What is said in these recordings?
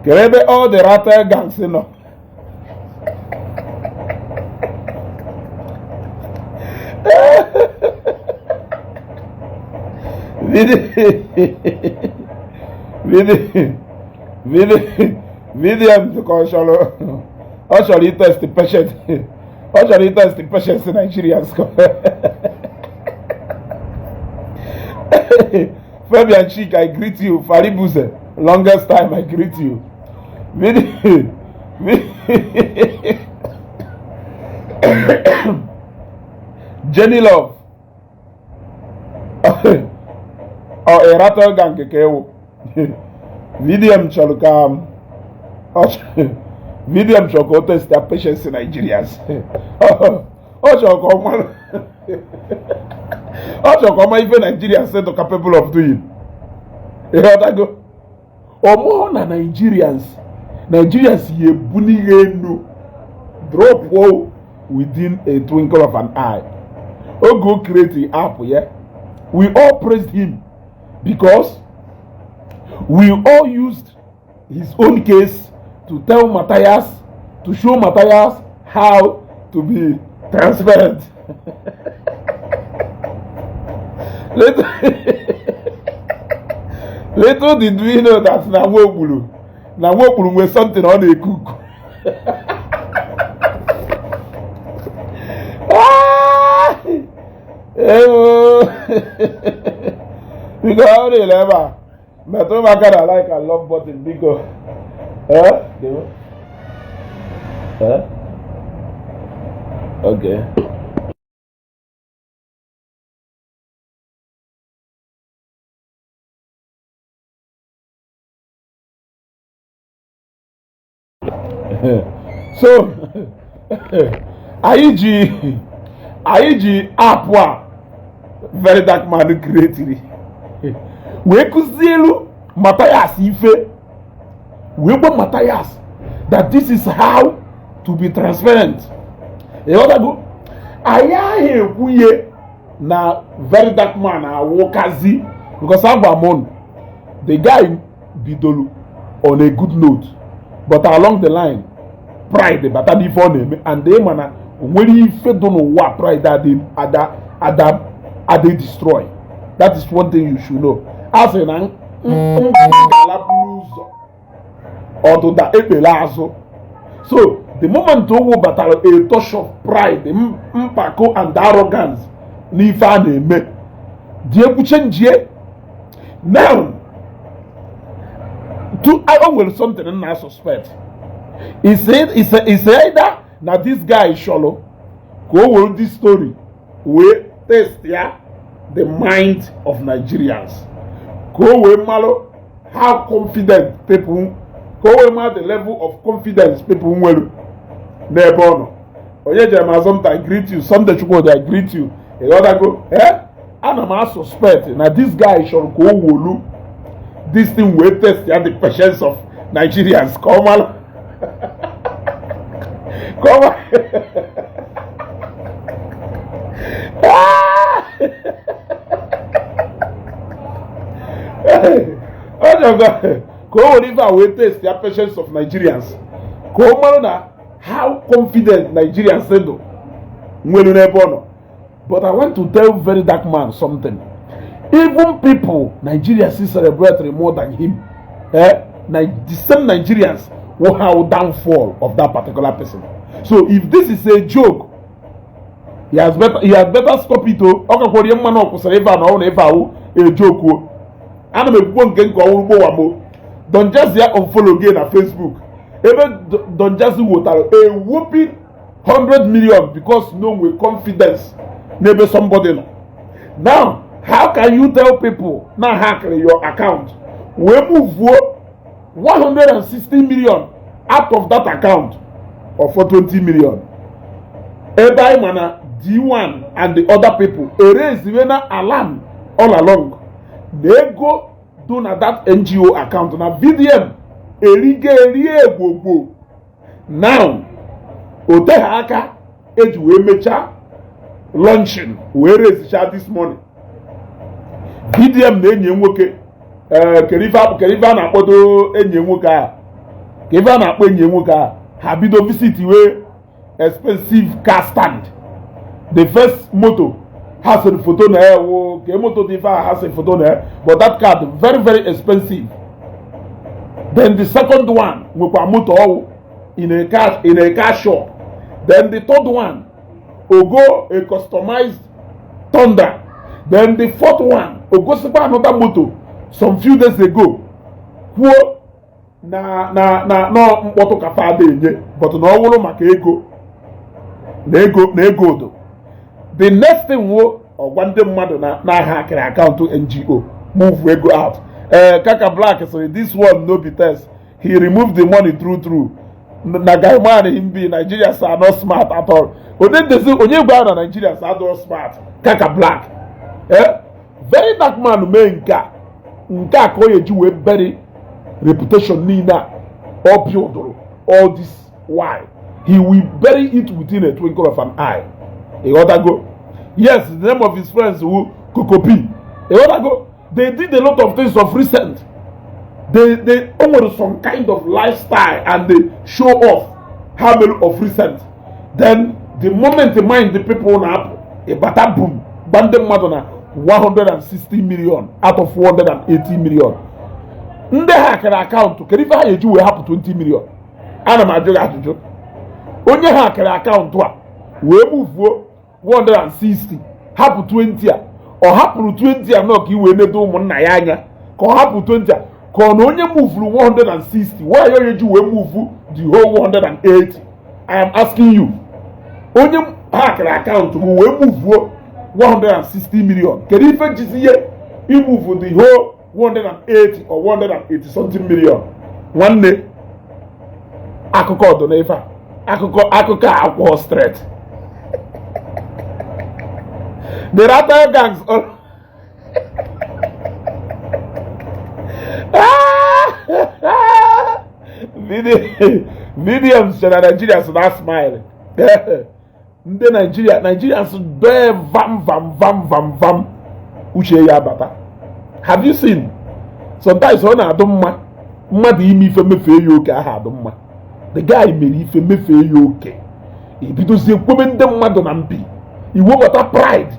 Kedu ebe all the ratel gangs nọ? VDM ka ọ chọrọ itest patient, ọ chọrọ itest patience Nigerians. Fabian Chik, I greet you. Faribuse, longest time, I greet you. Jenny Love, ọ Eratel gang ka ewu. VDM chọrọ ka VDM chọrọ ka o test their patience Nigerians. Ọ chọrọ ka ọ mara, ọ chọrọ ka ọ ma ife Nigerians dị capable of doing. Ịghọtago? Ọmụọ na Nigerians ya ebuni ihe enu drop within a twinkle of an eye. Oge o create app ya, we all praised him because we all used his own case to tell Matthias, to show Matthias how to be transparent. Little did we know that na Nwaokpuru nwere something ọ na-ekuku. Ewo, biko, ọ dịla ebe a, metụ m aka na like and love button, biko. Eh? Eh? Okay. So anyị ji app a Very Dark Man creatiri wee kụzielu Matthias ife, wee gwa Matthias that this is how to be transparent. Ịghọtago? Anyị ahụ ekwuye na Very Dark Man awụkazi because agwa m unu, the guy bidolu on a good note, but along the line pride bata n'ife ọ na-eme, and ị ma na o nwere ife dị n'ụwa pride adị ada ada adị destroy. That is one thing you should know. A sị na ngala buru ụzọ, ọdụda ekpere azụ. So the moment o webatara a touch of pride, mpako and arrogance n'ife a na-eme, dị egwu chenjie. Now to o nwere something m na suspect. Is either na this guy chọrọ ka o were this story wee test ya the mind of Nigerians, ka o wee malụ how confident people, ka o wee mara the level of confidence people nwere n'ebe ọ nọ. Onye jere m azọmta, I greet you. Sunday Chukwudi, I greet you. Ịghọtago? Eh, ana m asuspect na this guy chọrọ ka o wolu this thing wee test ya the patience of Nigerians, ka ọ mara ka ọ mara ọ chọrọ ka o were ife a wee test ya patience of Nigerians, ka ọ mara na how confident Nigerians dị nwere n'ebe ọ nọ. But I want to tell Very Dark Man something. Even people Nigerians see celebrate more than him, eh, the same Nigerians will have downfall of that particular person. So if this is a joke, he has better stop it o. Ọ kakwara ihe mma na ọ kwụsịrị ife a na ọ na ife awụ a joke o. Ana m ekwukwo nke ọwụrụ gbowa m. Don Jazzy ya unfollow gị na Facebook, ebe Don Jazzy wetara a whooping 100 million because no nwee confidence n'ebe somebody nọ. Now how can you tell people na hackere your account wee move 160 million out of that account or for 20 million, ebe anyị ma na D1 and the other people erase na alarm all along na ego do na that NGO account na VDM erigo erie egbogbo? Now o teghị aka eji wee mechaa launching wee rezicha this money, VDM na enyi nwoke Ee, kedu ife a na-akpọdo enyi nwoke a, ka ife a na-akpọ enyi nwoke a, ha bido visit wee expensive car stand. The first moto ha sịrị foto na ya wụ ka moto dị ife a ha sịrị foto na ya, but that car dị very very expensive. Then the second one nwekwa moto ọwụ in a car shop. Then the third one ogo a customized Thunder. Then the fourth one ogosikwa another moto some few days ago, kwuo na nọ mkpọtụ ka fada enye, but na ọ wụrụ maka ego na ego na ego odo. The next thing wo ọgwa ndị mmadụ na n'aha akịrị account NGO move ego out. Ee, Kaka Black sịrị, "This one no be test, he removed the money true true. Na guy man him be Nigerians are not smart at all." Onye ndezi onye gwa na Nigerians are not smart? Kaka Black. Eh, Very Dark Man mee nke a, nke a ka o eji wee bury reputation niile a ọ buildụrụ all this while. He will bury it within a twinkle of an eye. Ịghọtago? Yes, the name of his friends who Cocopi. Ịghọtago? They did a lot of things of recent. They o nwere some kind of lifestyle and they show off ha mere of recent. Then the moment the mind the people na-apụ, ịbata boom, gba ndị mmadụ na 160 million out of 480 million ndị ha kere account. Kedu ife ha ga-eji wee hapụ 20 million? Ana m ajụ gị ajụjụ. Onye ha kere account a wee muvuo 160, hapụ 20 a, ọ hapụrụ 20 a nọ ka i wee nedo ụmụnna ya anya, ka ọ hapụ 20 a, ka ọ na onye muvuru 160 why onye ji wee move the whole 180? I am asking you. Onye hackere account m wee muvuo 160 million, kedu ife jizi ihe imove the whole 180 or 180 something million? Nwanne, akụkọ ọdụ n'ife a, akụkọ a akwụghọ straight. The Ratel gangs, oh. VDMs chere Nigerians na smile. Ndị Nigeria, Nigerians dee vam vam vam vam vam, uche ya abata. Have you seen? Sometimes ọ na-adụ mma mmadụ ime ife mefee ya oke aha adụ mma. The guy mere ife mefee ya oke, ebidozie kwebe ndị mmadụ na mpi, iwebata pride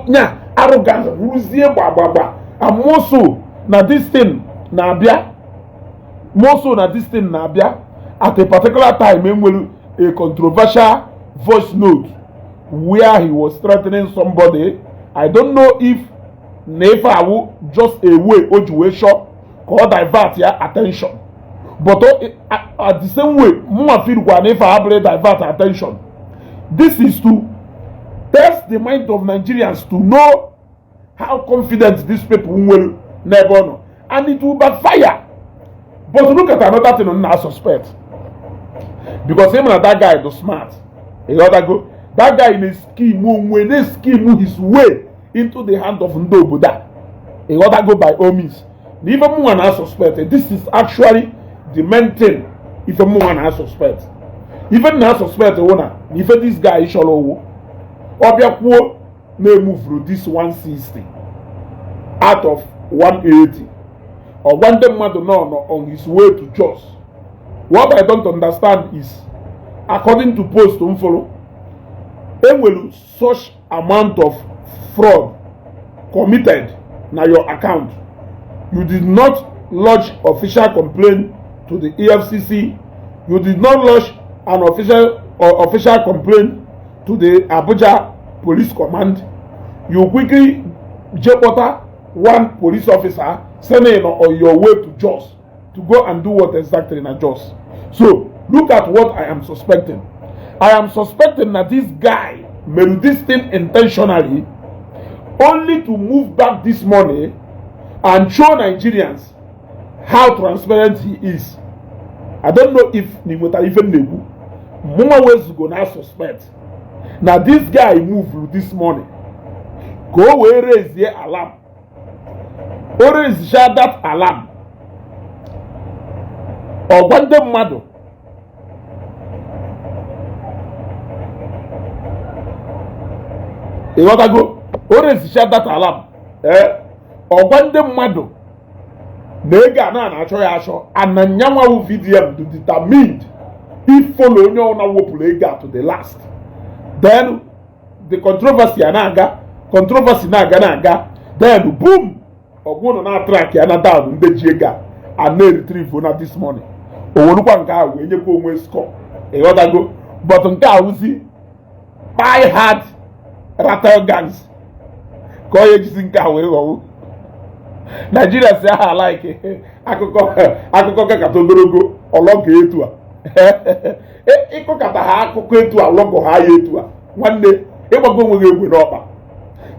nya arrogance wuruzie gbagbagba. And more so na this thing na-abịa, more so na this thing na-abịa at a particular time enwere a controversial voice note where he was threatening somebody. I don't know if na ife awụ just a way o ji wee chọọ ka ọ divert ya attention, but at the same way mụnwa feel kwa na ife abụrụ divert attention. This is to test the mind of Nigerians to know how confident these people nwere n'ebe ọ nọ, and it will backfire. But look at another thing na suspect, because him na that guy do smart. Ịghọtago? That guy na-scheme onwe, na-scheme his way into the hand of ndị obodo a. Ịghọtago? By all means, na ife mụnwa na suspect, this is actually the main thing ife mụnwa na suspect. Ife na suspect wụ na ife this guy chọrọ owu ọ bịa kwuo na-emuvuru this 160 out of 180, ọgwa ndị mmadụ nọ nọ on his way to Jos. What I don't understand is, according to post m fụrụ, enwere such amount of fraud committed na your account. You did not lodge official complaint to the EFCC. You did not lodge an official or official complaint to the Abuja Police Command. You quickly jekpọta one police officer sending on your way to Jos to go and do what exactly na Jos? So look at what I am suspecting. I am suspecting that this guy made this thing intentionally, only to move back this money and show Nigerians how transparent he is. I don't know if ni nwetara ife m na-ekwu. Mụnwa wezugo na suspect na this guy move this money ka o wee raisie alarm. O raise that alarm, ọgwa ndị mmadụ. Ịghọtago? O raisichaa that alarm, ee, ọgwa ndị mmadụ. Na ego a na na-achọ ya achọ, and na nyanwa VDM do determined ifollow onye ọna wepụrụ ego a to the last. Then the controversy a na-aga, controversy na-aga na-aga, then boom, ọgwụ nọ na track ya na down, ndị ji ego a na-retrieve na this money. O werukwa nke ahụ wee nyekwa onwe score, ịghọtago? But nke a wụzi die hard ratel gangs ka ọ ya ejizi nke a wee ghọwo Nigeria si aha like akụkọ akụkọ kakata ogologo ọlọgọ etu a, ịkọkata ha akụkọ etu a, lọgọ ha ya etu a. Nwanne, ịgbago onwe gị egwe n'ọkpa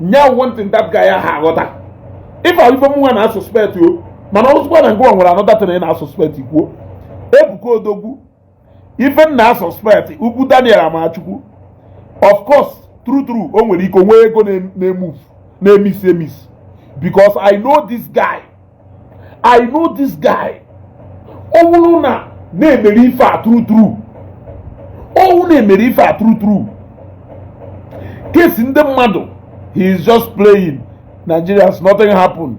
nya. One thing that guy ha aghọta, ife ife mụnwa na suspect o, mana ọzụkwa na ngwa nwere another thing ị na suspect kwuo. Ebuka Odogwu, ife m na suspect ugwu Daniel Amachukwu, of course, true true, o nwere ike onwe ego na-emove na-emisi emisi, because I know this guy, I know this guy. Ọ bụrụ na na-emere ife a true true, ọwụ na-emere ife a true true, kesi ndị mmadụ, he is just playing Nigerians, nothing happen.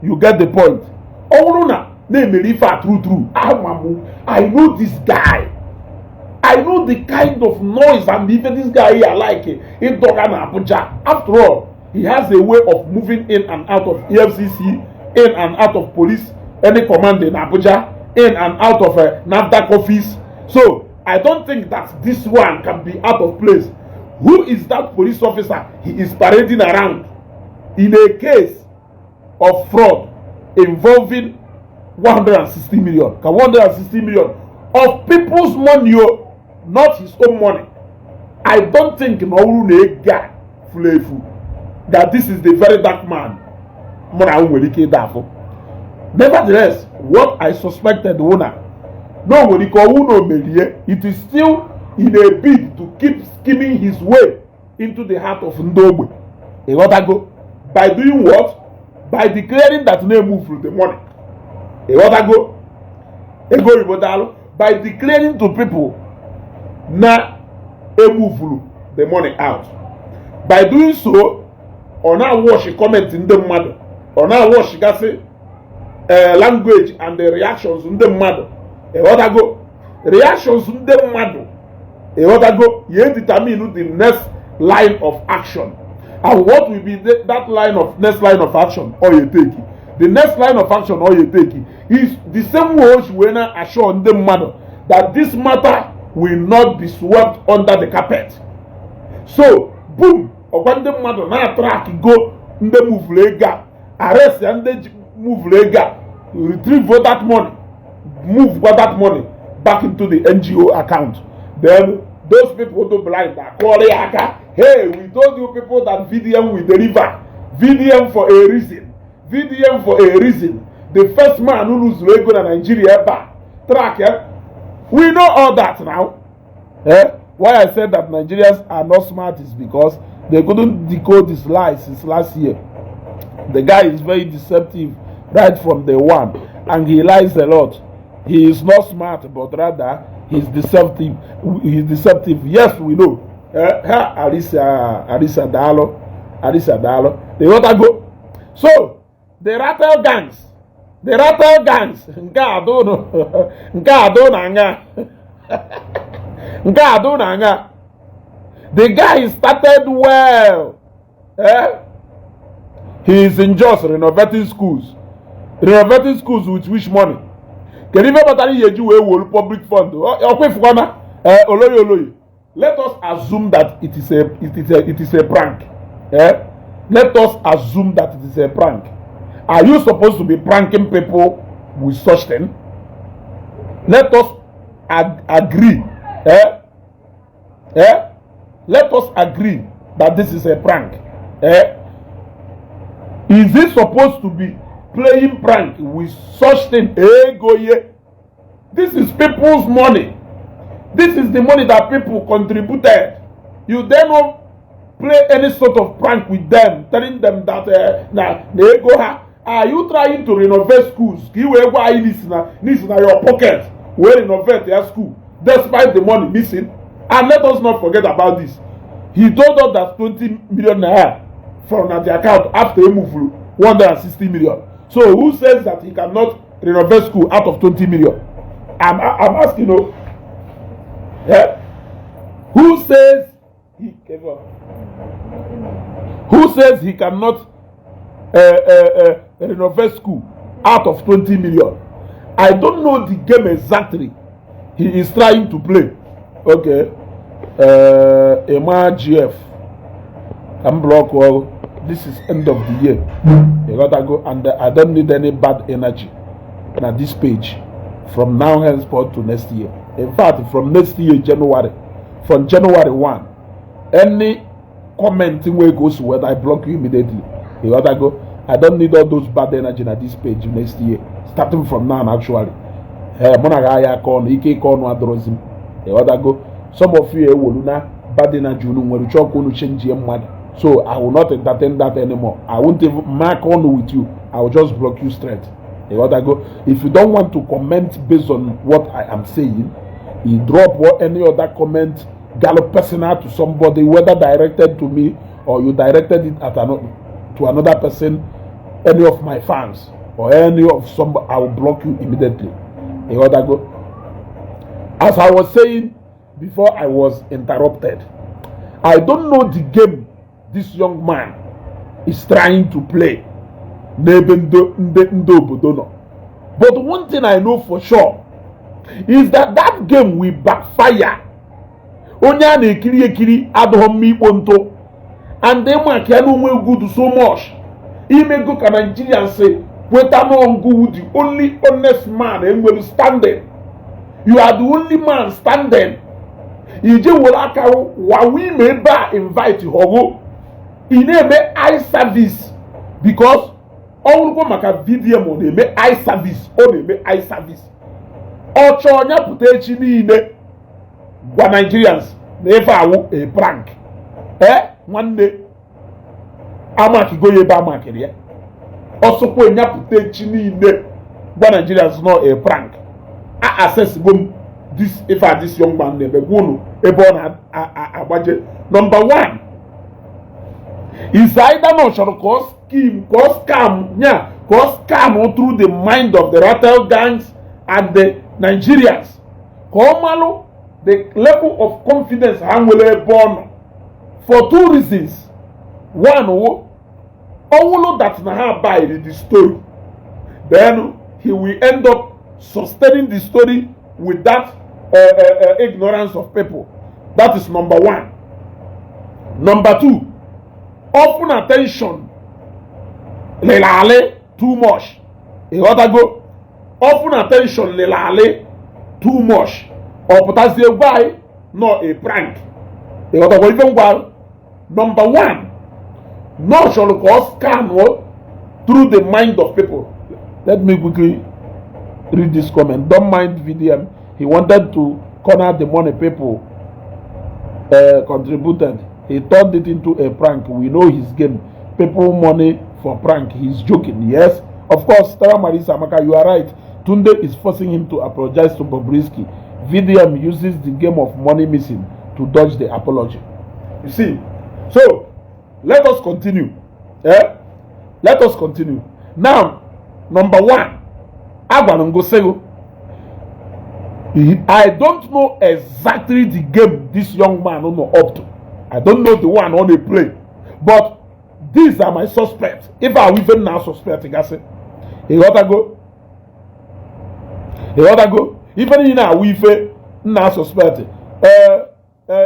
You get the point? Ọ bụrụ na na-emere ife a true true, ama m, I know this guy, I know the kind of noise and ife this guy here like ịdọga na Abuja. After all, he has a way of moving in and out of EFCC, in and out of police, any command in Abuja, in and out of NAFDAC office. So I don't think that this one can be out of place. Who is that police officer he is parading around in a case of fraud involving 160 million? Ka 160 million of people's money o, not his own money. I don't think na ọ bụrụ na ego a furu efu that this is the very dark man mụ na ahụ nwere ike ịda afụ. Nevertheless, what I suspected wụ na o nwere ike ọwụ na omerie, it is still in a bid to keep scheming his way into the heart of ndị ogbe, ịghọtago? By doing what? By declaring that na move the money, ịghọtago? Ego oyibo, daalụ. By declaring to people na emuvuru the money out, by doing so, ọ na-wash comment ndị mmadụ, ọ na-wash gasị language and the reactions ndị mmadụ, ịghọtago? Reactions ndị mmadụ, ịghọtago, ya determine the next line of action. And what will be that line of next line of action ọ ya take? The next line of action ọ ya take is the same way o si wee na assure ndị mmadụ that this matter will not be swept under the carpet. So boom, ọgwa ndị mmadụ na-atrack go ndị muvuru ego a, arrest ya, ndị muvuru ego a, retrieve that money, move that money back into the NGO account. Then those people do blind akụọrọ ya aka. "Hey, we told you people that VDM will deliver. VDM for a reason, VDM for a reason." The first man who lose ego na Nigeria ebe a track ya, we know all that now, eh? Why I said that Nigerians are not smart is because they couldn't decode his lies since last year. The guy is very deceptive right from day one, and he lies a lot. He is not smart, but rather he's deceptive. He's deceptive. Yes, we know. Ha Arisa, Arisa daalụ, Arisa daalụ. Ịghọtago? So the rattle gangs, the rattle gangs, nke a dụ nke a dụ na anya, nke a dụ na anya. The guy started well, eh? He is in Jos renovating schools. Renovating schools with which money? Kedu ife kpatara ihe eji wee wolu public fund? Ọkwa ifukwana oloye oloye. Let us assume that it is a prank, eh? Let us assume that it is a prank. Are you supposed to be pranking people with such thing? Let us agree, eh? Eh? Let us agree that this is a prank, eh? Is it supposed to be playing prank with such thing? Ego ye. This is people's money. This is the money that people contributed. You then not play any sort of prank with them, telling them that na ego ha. Are you trying to renovate schools ka i wee gwa anyị n'isi na your pocket wee renovate their school despite the money missing? And let us not forget about this: he told us that 20 million naira from na the account after he moved 160 million. So who says that he cannot renovate school out of 20 million? I'm asking you. Yeah? Who says he who says he cannot renovate school out of 20 million? I don't know the game exactly he is trying to play. Okay. Emma GF. I'm block well. This is end of the year. You gotta go, and I don't need any bad energy. Now this page, from now henceforth to next year. In fact, from next year January, from January 1, any comment where goes where I block you immediately. You gotta go. I don't need all those bad energy na this page next year. Starting from now, actually. Eh, mụ na gị aya aka ọnụ ike ike ọnụ adọrọzi m. Ịghọtago? Some of you ewolu na bad energy unu nwere chọọ ka unu change mmadụ. So I will not entertain that anymore. I won't even mark on with you. I will just block you straight. Ịghọtago? If you don't want to comment based on what I am saying, you drop or any other comment gallop personal to somebody, whether directed to me or you directed it at another to another person, any of my fans or any of somebody, I will block you immediately. Ịghọtago? As I was saying before I was interrupted, I don't know the game this young man is trying to play n'ebe ndị ndị obodo nọ. But one thing I know for sure is that that game will backfire. Onye a na-ekiri ekiri adịghị mma ikpo ntụ, and ịma ya na onwe good so much imego ka Nigerians kweta n'ọngụ, the only honest man enwere standing. You are the only man standing. Ije were aka wawa ime ebe a invite hogo, ị na-eme eye service, because ọ bụrụkwa maka VDM, ọ na-eme eye service, ọ na-eme eye service. Ọ chọọ ya pụta echi niile gwa Nigerians na ife awụ a prank. Ee, nwanne, amakigo ya ebe amakiri ya. Ọsọkwa nyapụta echi niile gwa Nigerians nọ a prank. A accessigo m this ife a this young man na-eme, gwa unu ebe ọ na-agbaje. Number one is either na ọ chọrọ ka ọ scheme, ka ọ scam nya, ka ọ scam through the mind of the Ratel gangs and the Nigerians, ka ọ malụ the level of confidence ha nwere ebe ọ nọ, for two reasons. One wo ọwụlụ that na ha buy the story, then he will end up sustaining the story with that ignorance of people. That is number one. Number two, open attention lere alị too much. Ịghọtago? Open attention lere alị too much, ọ pụtazie gwa anyị nọ a prank. Ịghọtakwa ife ngwa? Number one, nọ chọrọ ka ọ scam through the mind of people. Let me quickly read this comment. "Don't mind VDM. He wanted to corner the money people contributed. He turned it into a prank. We know his game. People money for prank. He's joking." Yes, of course. Tara Marisa Amaka, you are right. Tunde is forcing him to apologize to Bobrisky. VDM uses the game of money missing to dodge the apology. You see? So let us continue. Eh? Let us continue. Now, number one, agwara m gị, I don't know exactly the game this young man nọ up to. I don't know the one on a play, but these are my suspects. If I even now suspect gasị, ịghọtago? Ịghọtago? Ife niile awụ ife nna suspect.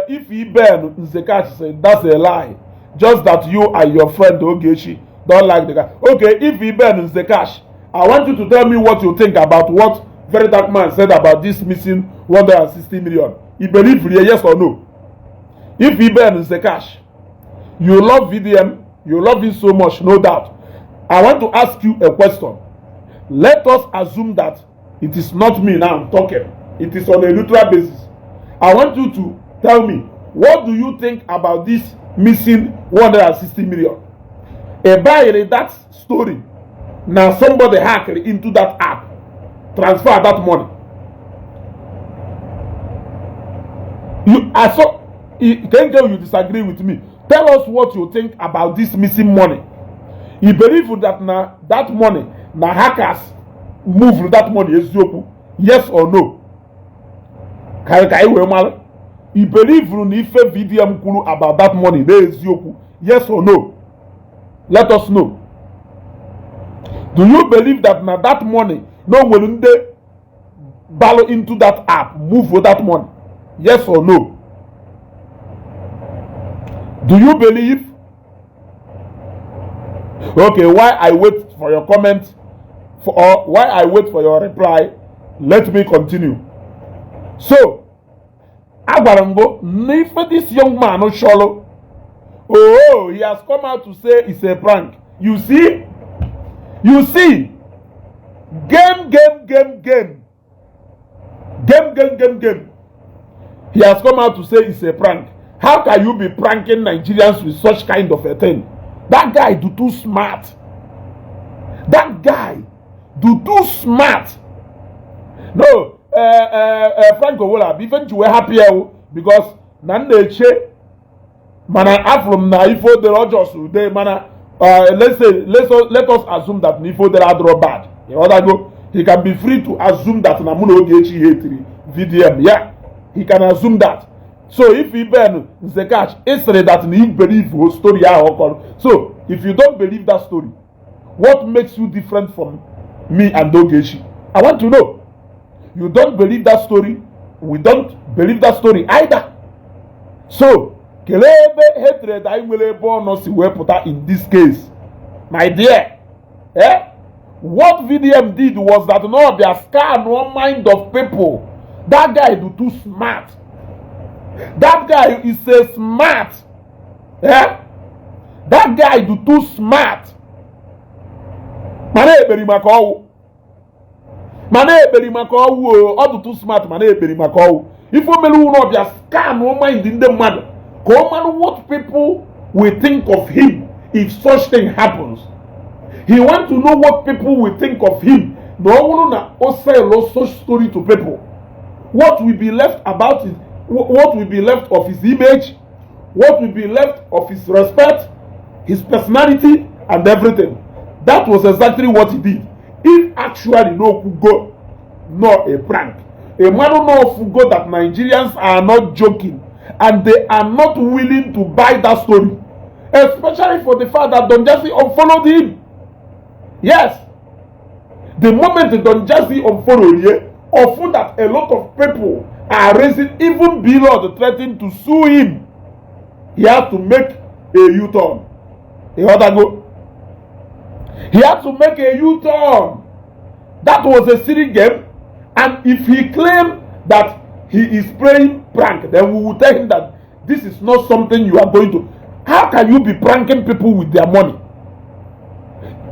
If Iben Nzekachi say that's a lie, just that you and your friend Ogechi don't like the guy. Okay, if Iben Nzekash, I want you to tell me what you think about what Very Dark Man said about this missing 160 million. You believe, yes or no? If Iben Nzekash, you love VDM, you love him so much, no doubt. I want to ask you a question. Let us assume that it is not me now I'm talking. It is on a neutral basis. I want you to tell me, what do you think about this missing 160 million? A buy that story. Now somebody hacked into that app, transfer that money. You I saw can you disagree with me? Tell us what you think about this missing money. You believe that now that money na hackers move that money eziokwu, yes or no? Ka anyị wee mara i believe na ife VDM kwuru about that money na eziokwu, yes or no? Let us know. Do you believe that na that money no nwere ndị balụ into that app move that money, yes or no? Do you believe? Okay, while I wait for your comment for or while I wait for your reply, let me continue. So agwara m go n'ife this young man chọrọ. Oh, he has come out to say it's a prank. You see, you see, game, game, game, game, game, game, game, game. He has come out to say it's a prank. How can you be pranking Nigerians with such kind of a thing? That guy do too smart. That guy do too smart. No, Frank Owola ife nji wee happy o because na m na-eche mana afụrụ m na ife odere ọjọọ ude mana let's say let us assume that na ife odere adịrọ bad. Ịghọtago? He can be free to assume that na mụ na Ogechi hatiri VDM. Yeah, he can assume that. So if Iben Nzekach ịsịrị that na you believe story ahụ ọ kọrọ, so if you don't believe that story, what makes you different from me and Ogechi? I want to know. You don't believe that story, we don't believe that story either. So kelee ebe hatred anyị nwere ebe ọ nọ si wee pụta in this case, my dear? Eh? What VDM did was that no bịa scan one mind of people. That guy do too smart. That guy is a smart. Eh? That guy do too smart. Mana ekperi maka ọwụ, mana ekperi maka ọwụ o. Ọ dị too smart, mana ekperi maka ọwụ. Ife o mere ụlọ ọbịa scan mind ndị mmadụ ka ọ mara what people will think of him if such thing happens. He want to know what people will think of him na ọ bụrụ na o sell such story to people. What will be left about it? What will be left of his image? What will be left of his respect, his personality and everything? That was exactly what he did. If actually no go no a prank, a man no go that Nigerians are not joking and they are not willing to buy that story, especially for the fact that Don Jazzy unfollowed him. Yes, the moment Don Jazzy unfollowed here, often that a lot of people are raising, even Blord threatened to sue him, he had to make a U-turn. Ịghọtago? He had to make a U-turn. That was a silly game, and if he claimed that he is playing prank, then we will tell him that this is not something you are going to. How can you be pranking people with their money?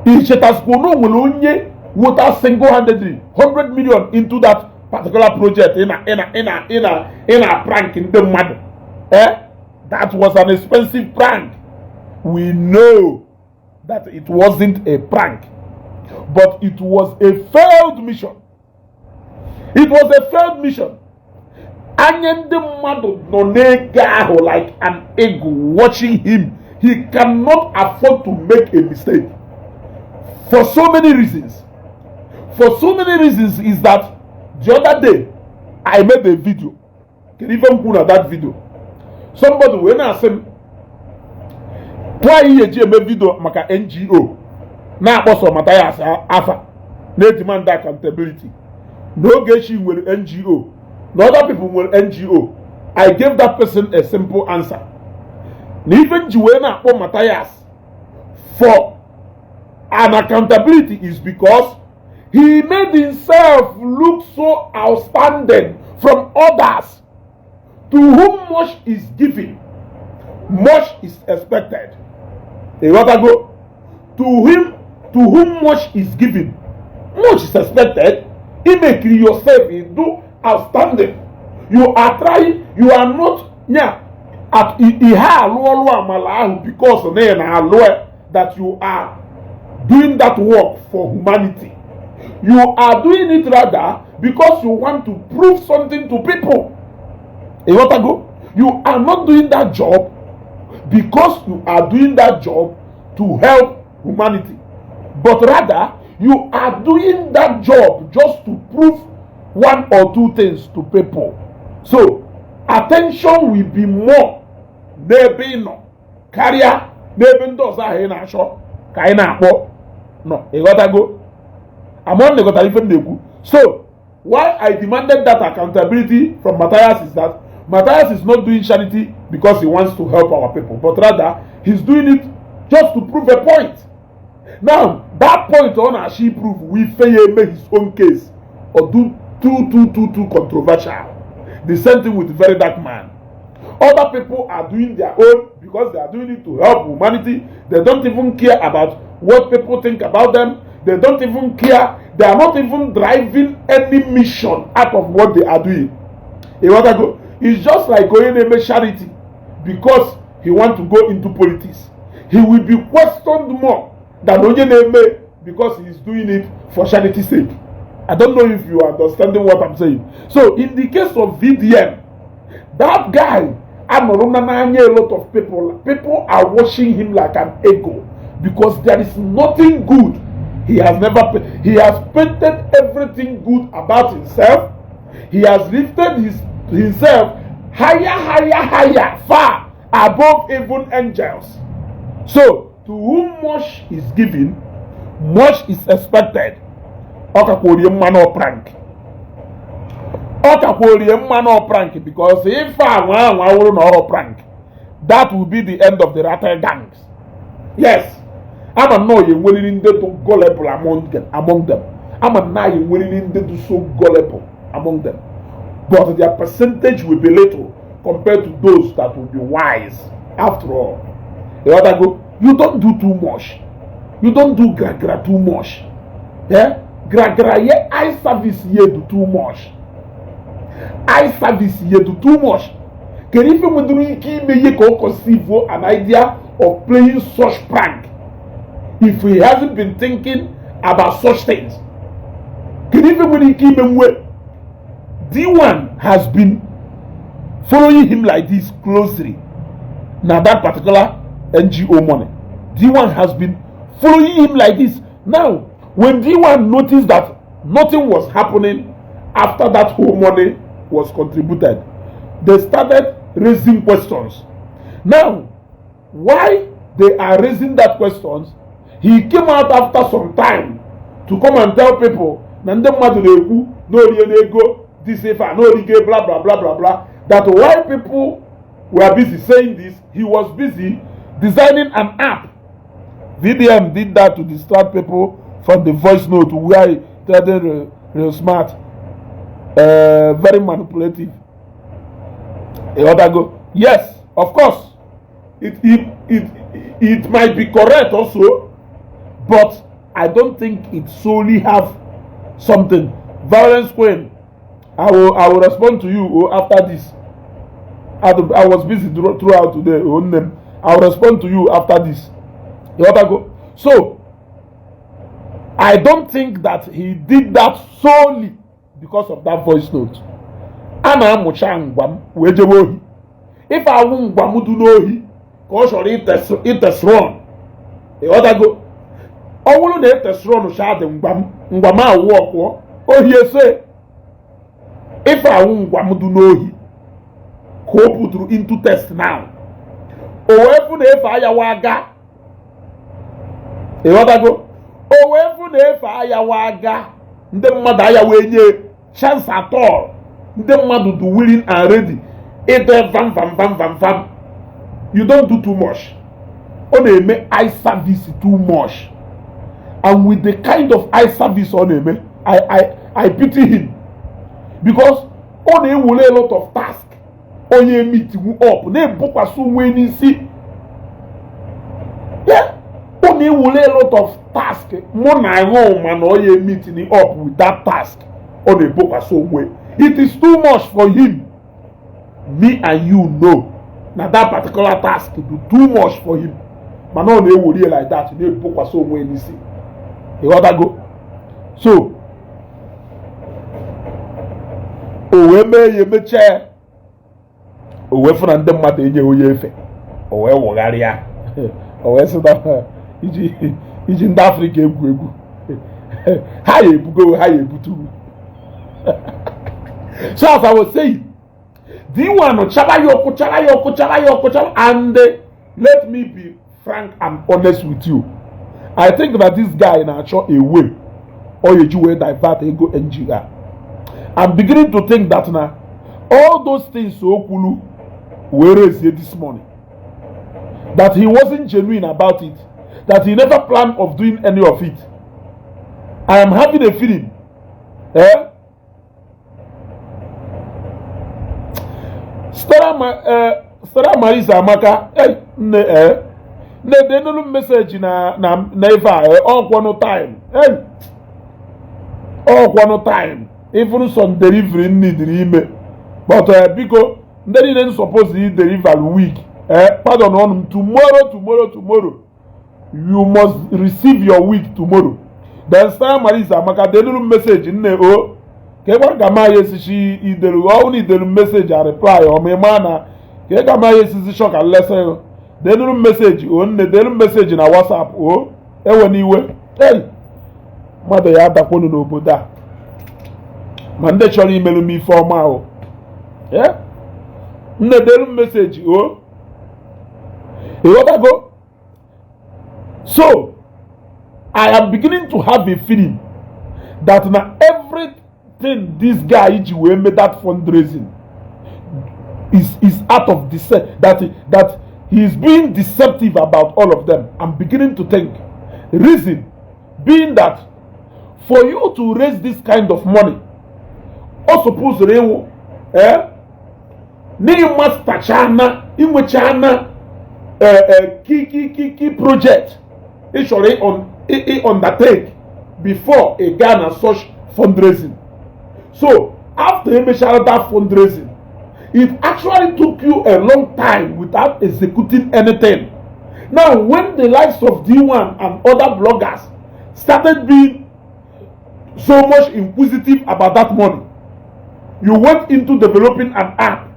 Ichetasịkwa na o nwere onye wota single-handedly 100 million into that particular project ị na prank ndị mmadụ. Eh, that was an expensive prank. We know that it wasn't a prank, but it was a failed mission. It was a failed mission. Anya ndị mmadụ nọ n'ego ahụ like an eagle watching him. He cannot afford to make a mistake for so many reasons. For so many reasons is that the other day I made a video. Kedu ife m kwuru na that video? Somebody wee na-asị m tụọ ihe eji eme video maka NGO na-akpọsọ Mathias afa na-demand accountability n'oge echi nwere NGO na other people nwere NGO. I gave that person a simple answer na ife nji wee na-akpọ Mathias for an accountability is because he made himself look so outstanding from others. To whom much is given, much is expected. Ịghọtago? To whom much is given, much is expected. Imekiri yourself, you do outstanding. You are trying, you are not nya at ihe alụ ọlụ amala ahụ because na ị na-alụ that you are doing that work for humanity. You are doing it rather because you want to prove something to people. Ịghọtago? You are not doing that job because you are doing that job to help humanity, but rather you You are doing that job just to prove one or two things to people, so attention will be more n'ebe ị nọ karịa n'ebe ndị ọzọ ahụ ị na-achọ ka anyị na-akpọ nọ. Ịghọtago? Among na ịghọtara ife m na-ekwu. So why I demanded that accountability from Matthias is that Matthias is not doing charity because he wants to help our people, but rather he's doing it just to prove a point. Now that point ọ na-achọ prove, we fail eme his own case or do too too too too controversial. The same thing with Very Dark Man. Other people are doing their own because they are doing it to help humanity. They don't even care about what people think about them. They don't even care. They are not even driving any mission out of what they are doing. Ịghọtago? It's just like onye na-eme charity because he want to go into politics. He will be questioned more than onye na-eme because he is doing it for charity sake. I don't know if you are understanding what I'm saying. So in the case of VDM, that guy anọrọ na n'anya a lot of people. People are watching him like an ego because there is nothing good he has never, he has painted everything good about himself. He has lifted his himself higher, higher, higher, far above even angels. So to whom much is given, much is expected. Ọ kakwa orie mmanụ prank, ọ kakwa orie mmanụ prank, because ife anwa anwa wụrụ na ọrụ prank, that will be the end of the rattle gangs. Yes, ama nnọọ ya enweriri ndị dị gullible among them, among them. Ama nnọọ ya enweriri ndị dị so gullible among them, but their percentage will be little compared to those that will be wise. After all, ịghọtago, you don't do too much, you don't do gra gra too much. Yeah, gra gra ye, eye service ye do too much, eye service ye do too much. Kedu ife nwedoro ike ime ihe ka ọ conceive an idea of playing such prank if he hasn't been thinking about such things? Kedu ife nwere ike ime nwe D1 has been following him like this closely? Now that particular NGO money, D1 has been following him like this. Now when D1 noticed that nothing was happening after that whole money was contributed, they started raising questions. Now why they are raising that questions, he came out after some time to come and tell people na ndị mmadụ na-ekwu na orie n'ego this ife a na orige, blah blah blah blah blah, that while people were busy saying this, he was busy designing an app. VDM did that to distract people from the voice note where he threatened Real, Real Smart. Very manipulative. Ịghọtago? Yes, of course. It might be correct also, but I don't think it solely have something. Violence Queen, I will respond to you, oh, after this. I was busy throughout today. Oh, name. I will respond to you after this. Ịghọtago? So I don't think that he did that solely because of that voice note. A na-amụcha ngwa m wee jebe ohi. Ife awụ ngwa m dị n'ohi ka ọ chọrọ itesron. Ịghọtago? Ọ bụrụ na etesron cha dị ngwa m, ngwa m awụ ọkụọ ohi ese. Ife awụ ngwa m dị n'ohi ka o puturu into test now. O wee fụ na efe ayawa aga. Ịghọtago? O wee fụ na efe ayawa aga, ndị mmadụ ayawa enye chance at all. Ndị mmadụ dị willing and ready ide vam vam vam vam vam. You don't do too much. Ọ na-eme eye service too much, and with the kind of eye service ọ na-eme, I pity him because ọ na-ewere a lot of task onye meet up na-ebukwasị onwe n'isi. Yeah, ọ na-ewere a lot of task mụ na ahụ ma na ọ ya meeting up with that task ọ na-ebokwasị onwe. It is too much for him. Me and you know na that particular task do too much for him, mana ọ na-ewere ya like that na-ebokwasị onwe n'isi. Ịghọtago? So o wee mee ya, emechaa ya, o wee fụ na ndị mmadụ enyeghị onye efe, o wee wụgharịa, o wee sị na iji ndị Afrịka egwu egwu. Ha ya ebugo, ha ya ebutu. So as I was saying, D1 chaba ya ọkụ, chaba ya ọkụ, chaba ya ọkụ, chaba. And let me be frank and honest with you, I think that this guy na-achọ a way ọ ya eji wee divert ego NGR. I'm beginning to think that na all those things o kwulu wee raise this money, that he wasn't genuine about it, that he never planned of doing any of it. I am having a feeling, eh? Stella, Ma, Stella Marisa Amaka, hey, nne, eh, nne, denulu message na ife a, eh, ọkwọnụ time, hey, ọkwọnụ time, even some delivery need ime, but biko, ndị niile n suppose i deliver week, eh, pardon ọnụ m, tomorrow, tomorrow, tomorrow, you must receive your week tomorrow. Then Stella Marisa Amaka, denulu message, nne o, ka ịgwa ka ma ya esichi idelu ọ na idelu message a reply ọ ma ịma na ka ị ga ma ya esizi chọ ka nlesa ego. Denuru message o, nne, delu message na WhatsApp o, ewe n'iwe. Ei, mmadụ ya adakwonu n'obodo a ma ndị chọrọ imelu m ife ọma o. Nne, delu message o, ịghọtago? So I am beginning to have a feeling that na everything this guy ji wee mee that fundraising is out of deceit, that he is being deceptive about all of them. I'm beginning to think, reason being that for you to raise this kind of money, ọ suppose ịwụ n'ihi mastachana inwechana key key key key project ị chọrọ ị undertake before ị gaa na such fundraising. So after emechara that fundraising, it actually took you a long time without executing anything. Now when the likes of D1 and other bloggers started being so much inquisitive about that money, you went into developing an app.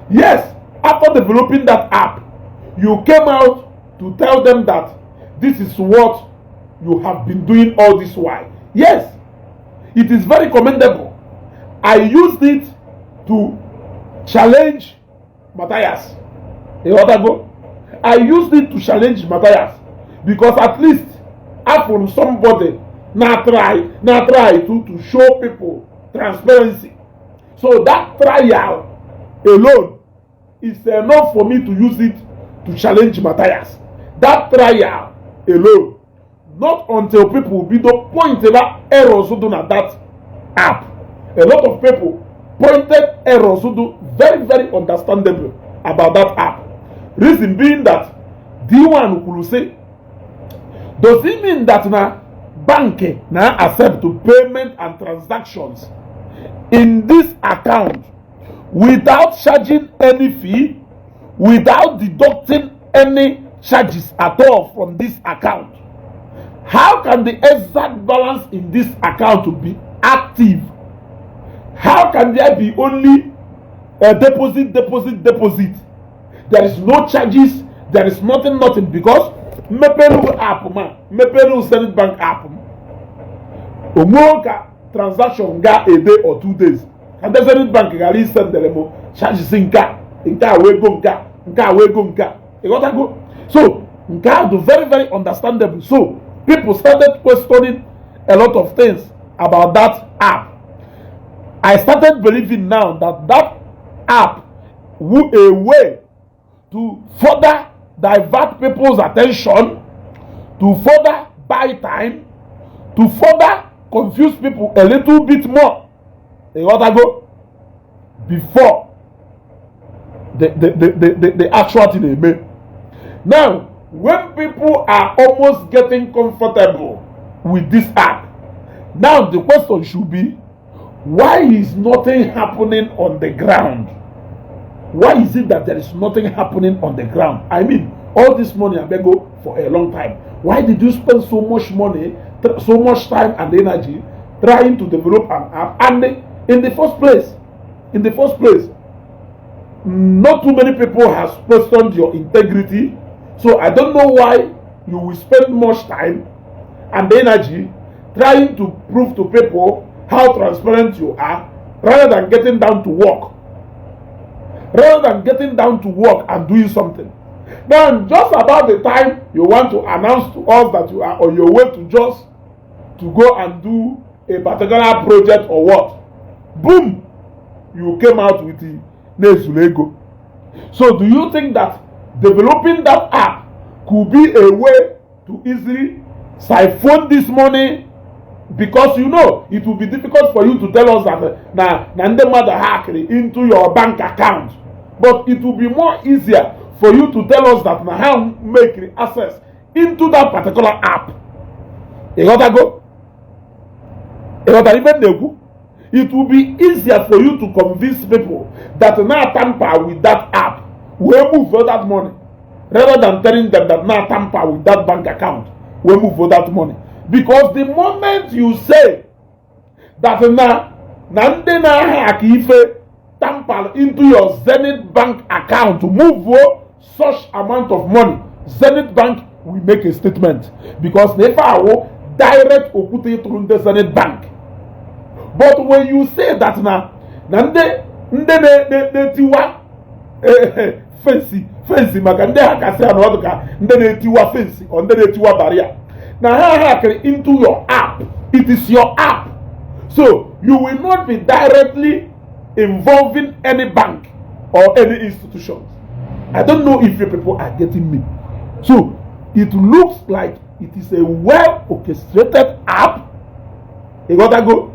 Yes, after developing that app, you came out to tell them that this is what you have been doing all this while. Yes, it is very commendable. I used it to challenge Matthias. Ịghọtago? I used it to challenge Matthias because at least from somebody na try to show people transparency. So that trial alone is enough for me to use it to challenge Matthias. That trial alone. Not until people bido point about errors do na that app. A lot of people pointed errors do very very understandable about that app. Reason being that D1 kwuru say, does it mean that na bank na accept payment and transactions in this account without charging any fee, without deducting any charges at all from this account? How can the exact balance in this account be active? How can there be only a deposit, deposit, deposit? There is no charges, there is nothing, nothing. Because mmeperu app ma mmeperu Zenith Bank app m, onwe ka transaction ga a day or 2 days ka ndị Zenith Bank ghara isendere m charges, nke a, nke a wee go, nke a, nke a wee go, nke a, ịghọtago? So nke a dị very very understandable. So people started questioning a lot of things about that app. I started believing now that that app wu a way to further divert people's attention, to further buy time, to further confuse people a little bit more, ịghọtago, before the actual thing eme. Now when people are almost getting comfortable with this app, now the question should be, why is nothing happening on the ground? Why is it that there is nothing happening on the ground? I mean, all this money abego for a long time. Why did you spend so much money, so much time and energy trying to develop an app? And in the first place, not too many people has questioned your integrity. So I don't know why you will spend much time and energy. Trying to prove to people how transparent you are rather than getting down to work, rather than getting down to work and doing something. Now, just about the time you want to announce to us that you are on your way to just to go and do a particular project or what, boom, you came out with the na-ezuru ego. So do you think that developing that app could be a way to easily siphon this money? Because you know it will be difficult for you to tell us that na ndị mmadụ hacked into your bank account, but it will be more easier for you to tell us that na ha make access into that particular app. Ịghọtago? Ịghọtara ife m na-ekwu? It will be easier for you to convince people that na tamper with that app wee move for that money, rather than telling them that na tamper with that bank account wee move for that money. Because the moment you say that na ndị na-hack ife tamper into your Zenith Bank account, move such amount of money, Zenith Bank will make a statement, because na ife awụ direct okwute ịtụrụ ndị Zenith Bank. But when you say that na ndị na-etiwa fence, maka ndị ha kasị ha na ọdụ ka ndị na-etiwa fence or ndị na-etiwa barrier, na ha hacked into your app, it is your app, so you will not be directly involving any bank or any institutions. I don't know if you people are getting me. So it looks like it is a well orchestrated app. You gotta go.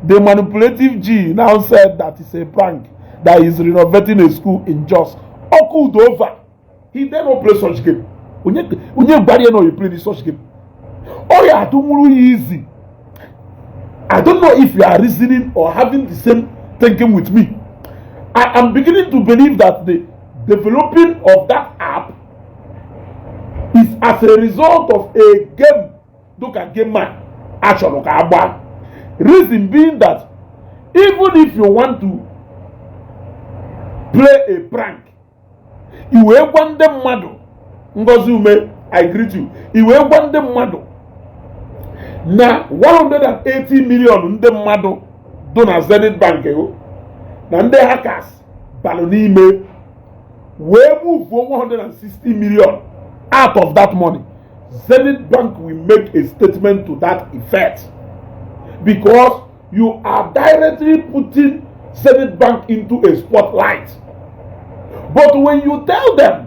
The manipulative G now said that it's a prank, that he's renovating a school in Jos. Okudover. He did not play such game. Onye gwara ya na you play this such game. Ọ ya adụnwuru ya easy. I don't know if you are reasoning or having the same thinking with me. I am beginning to believe that the developing of that app is as a result of a game dịka game a achọrọ ka agba. Reason being that even if you want to play a prank, i wee gwa ndị mmadụ, Ngozi Ume, I greet you, i wee gwa ndị mmadụ na 180 million ndị mmadụ dị na Zenith Bank o, na ndị hackers balụ n'ime wee move 160 million out of that money, Zenith Bank will make a statement to that effect, because you are directly putting Zenith Bank into a spotlight. But when you tell them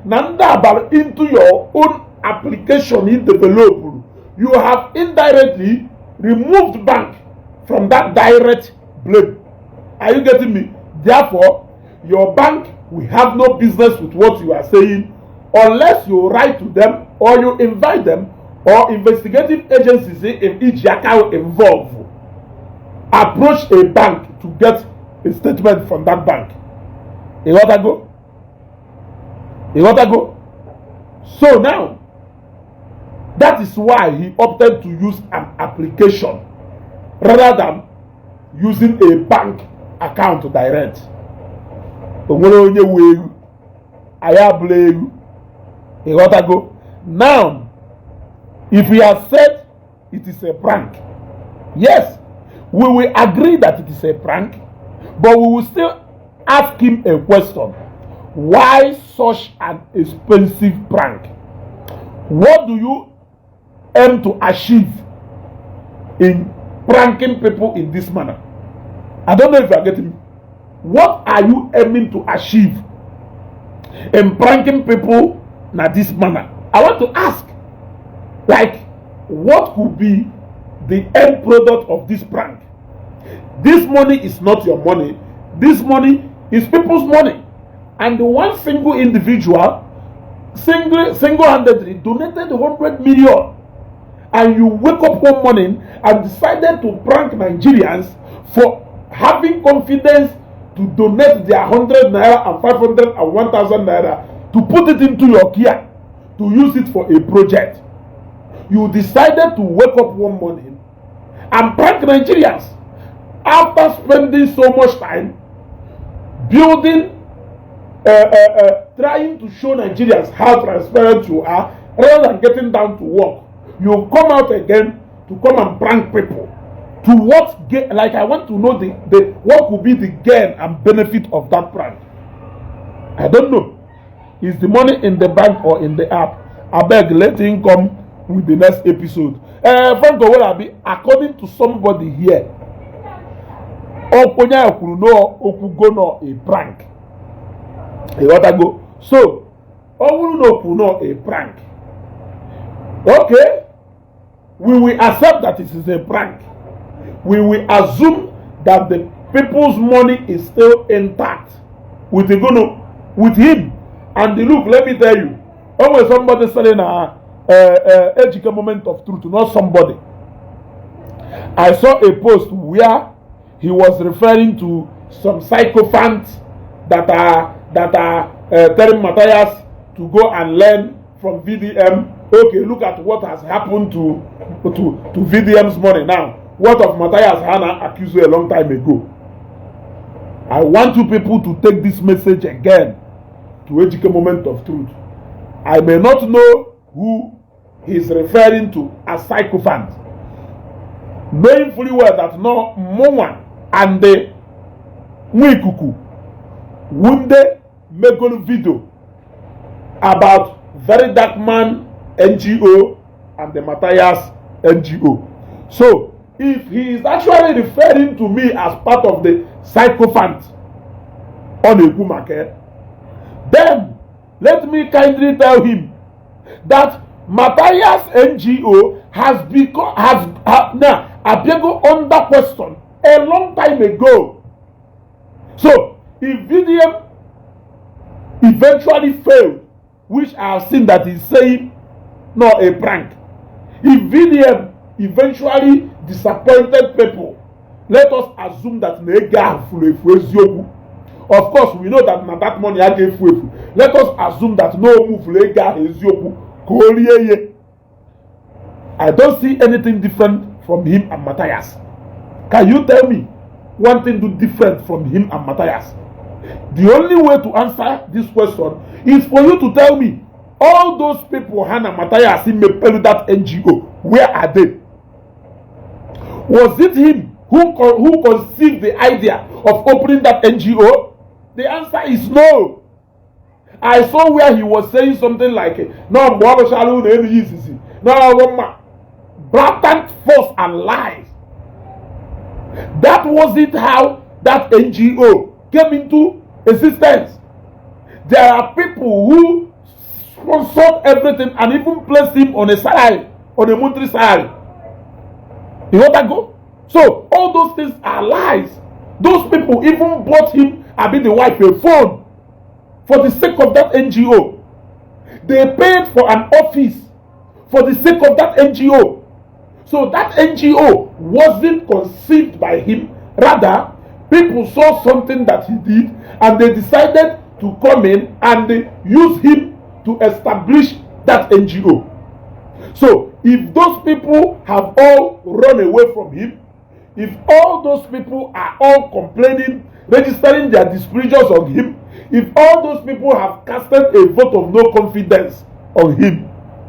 na ndị abalị into your own application in develop, you have indirectly removed bank from that direct blame. Are you getting me? Therefore, your bank will have no business with what you are saying unless you write to them or you invite them or investigative agencies in each account involved approach a bank to get a statement from that bank. Ịghọtago? Ịghọtago? So now, that is why he opted to use an application rather than using a bank account direct. O nwere onye wu ewu anyị abụla ewu. Ịghọtago? Now, if he has said it is a prank, yes, we will agree that it is a prank, but we will still ask him a question: why such an expensive prank? What do you aim to achieve in pranking people in this manner? I don't know if you are getting me. What are you aiming to achieve in pranking people na this manner? I want to ask, like, what could be the end product of this prank? This money is not your money. This money is people's money, and the one single individual single-handedly donated 100 million, and you wake up one morning and decided to prank Nigerians for having confidence to donate their 100 naira and 500 and 1000 naira to put it into your care to use it for a project. You decided to wake up one morning and prank Nigerians after spending so much time building, trying to show Nigerians how transparent you are, rather than getting down to work. You come out again to To come and prank people, to what gain? Like, I want to know the what could be the gain and benefit of that prank. I don't know. Is the money in the bank or in the app? Abeg, let him come with the next episode. Frank Owolabi, according to somebody here, onye ahụ kwuru na okwugo nọ a prank. Ịghọtago? So ọ bụrụ na okwu nọ a prank, okay, we will accept that it is a prank. We will assume that the people's money is still intact with the gono with him. And the look, let me tell you, always somebody selling a Ejike Moment of Truth, not somebody. I saw a post where he was referring to some sycophants that are telling Matthias to go and learn from VDM. Okay, look at what has happened to VDM's money now. What of Matthias Hannah accused you a long time ago? I want you people to take this message again to Ejike Moment of Truth. I may not know who he's referring to as sycophant, knowing fully well that no mụnwa and the Nwikuku wunde megolu video about Very Dark Man NGO and the Matthias NGO. So if he is actually referring to me as part of the sycophant ọ na-ekwu maka ya, then let me kindly tell him that Matthias NGO has become has ha, now abịago under question a long time ago. So if VDM eventually failed, which I have seen that he's saying not a prank, if VDM eventually disappointed people, let us assume that na ego ahụ furu efu eziokwu. Of course, we know that na that money aga efu efu. Let us assume that no move ego ahụ eziokwu ka o rie ihe. I don't see anything different from him and Matthias. Can you tell me one thing do different from him and Matthias? The only way to answer this question is for you to tell me, all those people ha na Matthias mepelu that NGO, where are they? Was it him who conceived the idea of opening that NGO? The answer is no. I saw where he was saying something like, no, mgbe ọ rụchala ụlọ elu ya izizi no mma, blatant false and lies. That wasn't how that NGO came into existence. There are people who sponsored everything and even placed him on a salary, on a monthly salary. You want that go? So all those things are lies. Those people even bought him, I mean the wife, a phone for the sake of that NGO. They paid for an office for the sake of that NGO. So that NGO wasn't conceived by him. Rather, people saw something that he did and they decided to come in and use him to establish that NGO. So if those people have all run away from him, if all those people are all complaining, registering their displeasures on him, if all those people have casted a vote of no confidence on him,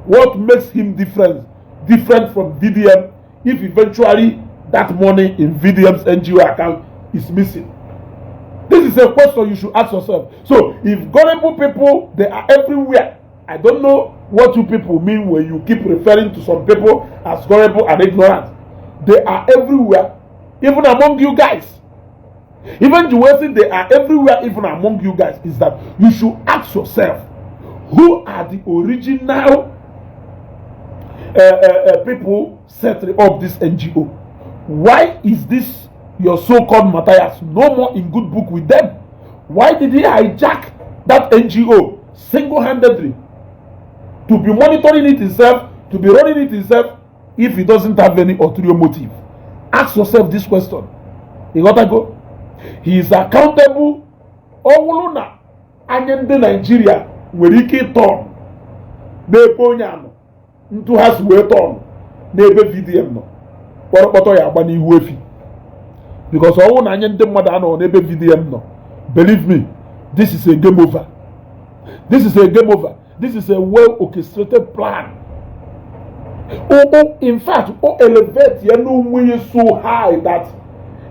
what makes him different from VDM if eventually that money in VDM's NGO account is missing? This is a question you should ask yourself. So if gullible people, they are everywhere. I don't know what you people mean when you keep referring to some people as gullible and ignorant. They are everywhere, even among you guys. Even the way they are everywhere, even among you guys, is that you should ask yourself, who are the original people setting up this NGO? Why is this your so-called Matthias no more in good book with them? Why did he hijack that NGO single-handedly to be monitoring it himself, to be running it himself, if he doesn't have any ulterior motive? Ask yourself this question. You gotta go. He is accountable. Ọ bụrụ na anya ndị Naijiria nwere ike ịtọn n'ebe onye anọ ntu ha si wee tọn n'ebe VDM nọ, kpọrọkpọtọ ya agba n'ihu efi, because ọ bụrụ na anya ndị mmadụ anọ n'ebe VDM nọ, believe me, this is a game over. This is a game over. This is a well orchestrated plan. O in fact, o elevate ya n'onwe ya so high that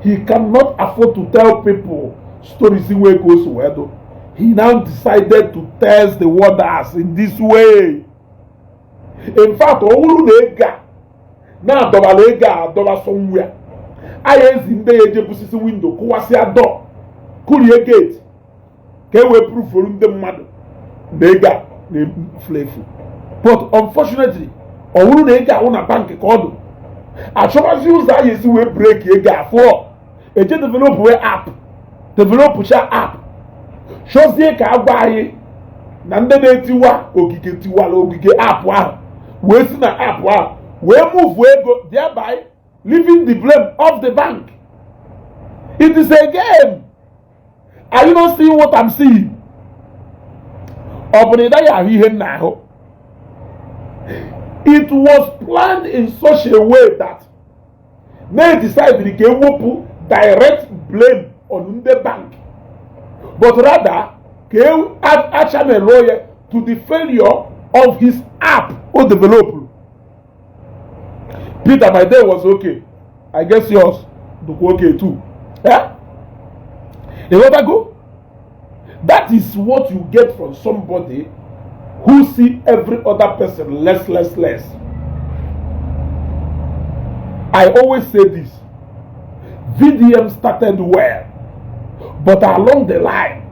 he cannot afford to tell people stories wey go so well though. He now decided to test the waters in this way. In fact, ọ bụrụ na ego a na-adọbala, ego a adọba somewhere, anyị ezi ndị ya eje busisi window, kụwasịa door, kụrie gate, ka e wee prove-uru ndị mmadụ na ego a na-efu efu. But unfortunately, ọ bụrụ na ego ahụ na bank ka ọ dụ, achọbazi ụzọ anyị esi wee break ego afọ, eje develop wee app, developcha app, chọzie ka agwa anyị na ndị na-etiwa ogige tiwara ogige app ahụ, wee si na app ahụ wee move ego, thereby leaving the blame of the bank. It is a game. Are you not seeing what I'm seeing? Ọ bụ na ị naghị ahụ ihe m na-ahụ? It was planned in such a way that na decide ka ewepụ direct blame on ndị bank, but rather ka a channel ya to the failure of his app o developed. Peter, my day was okay. I guess yours dịkwa okay too. Yeah? Ịghọtago? That is what you get from somebody who see every other person less, less, less. I always say this: VDM started well, but along the line,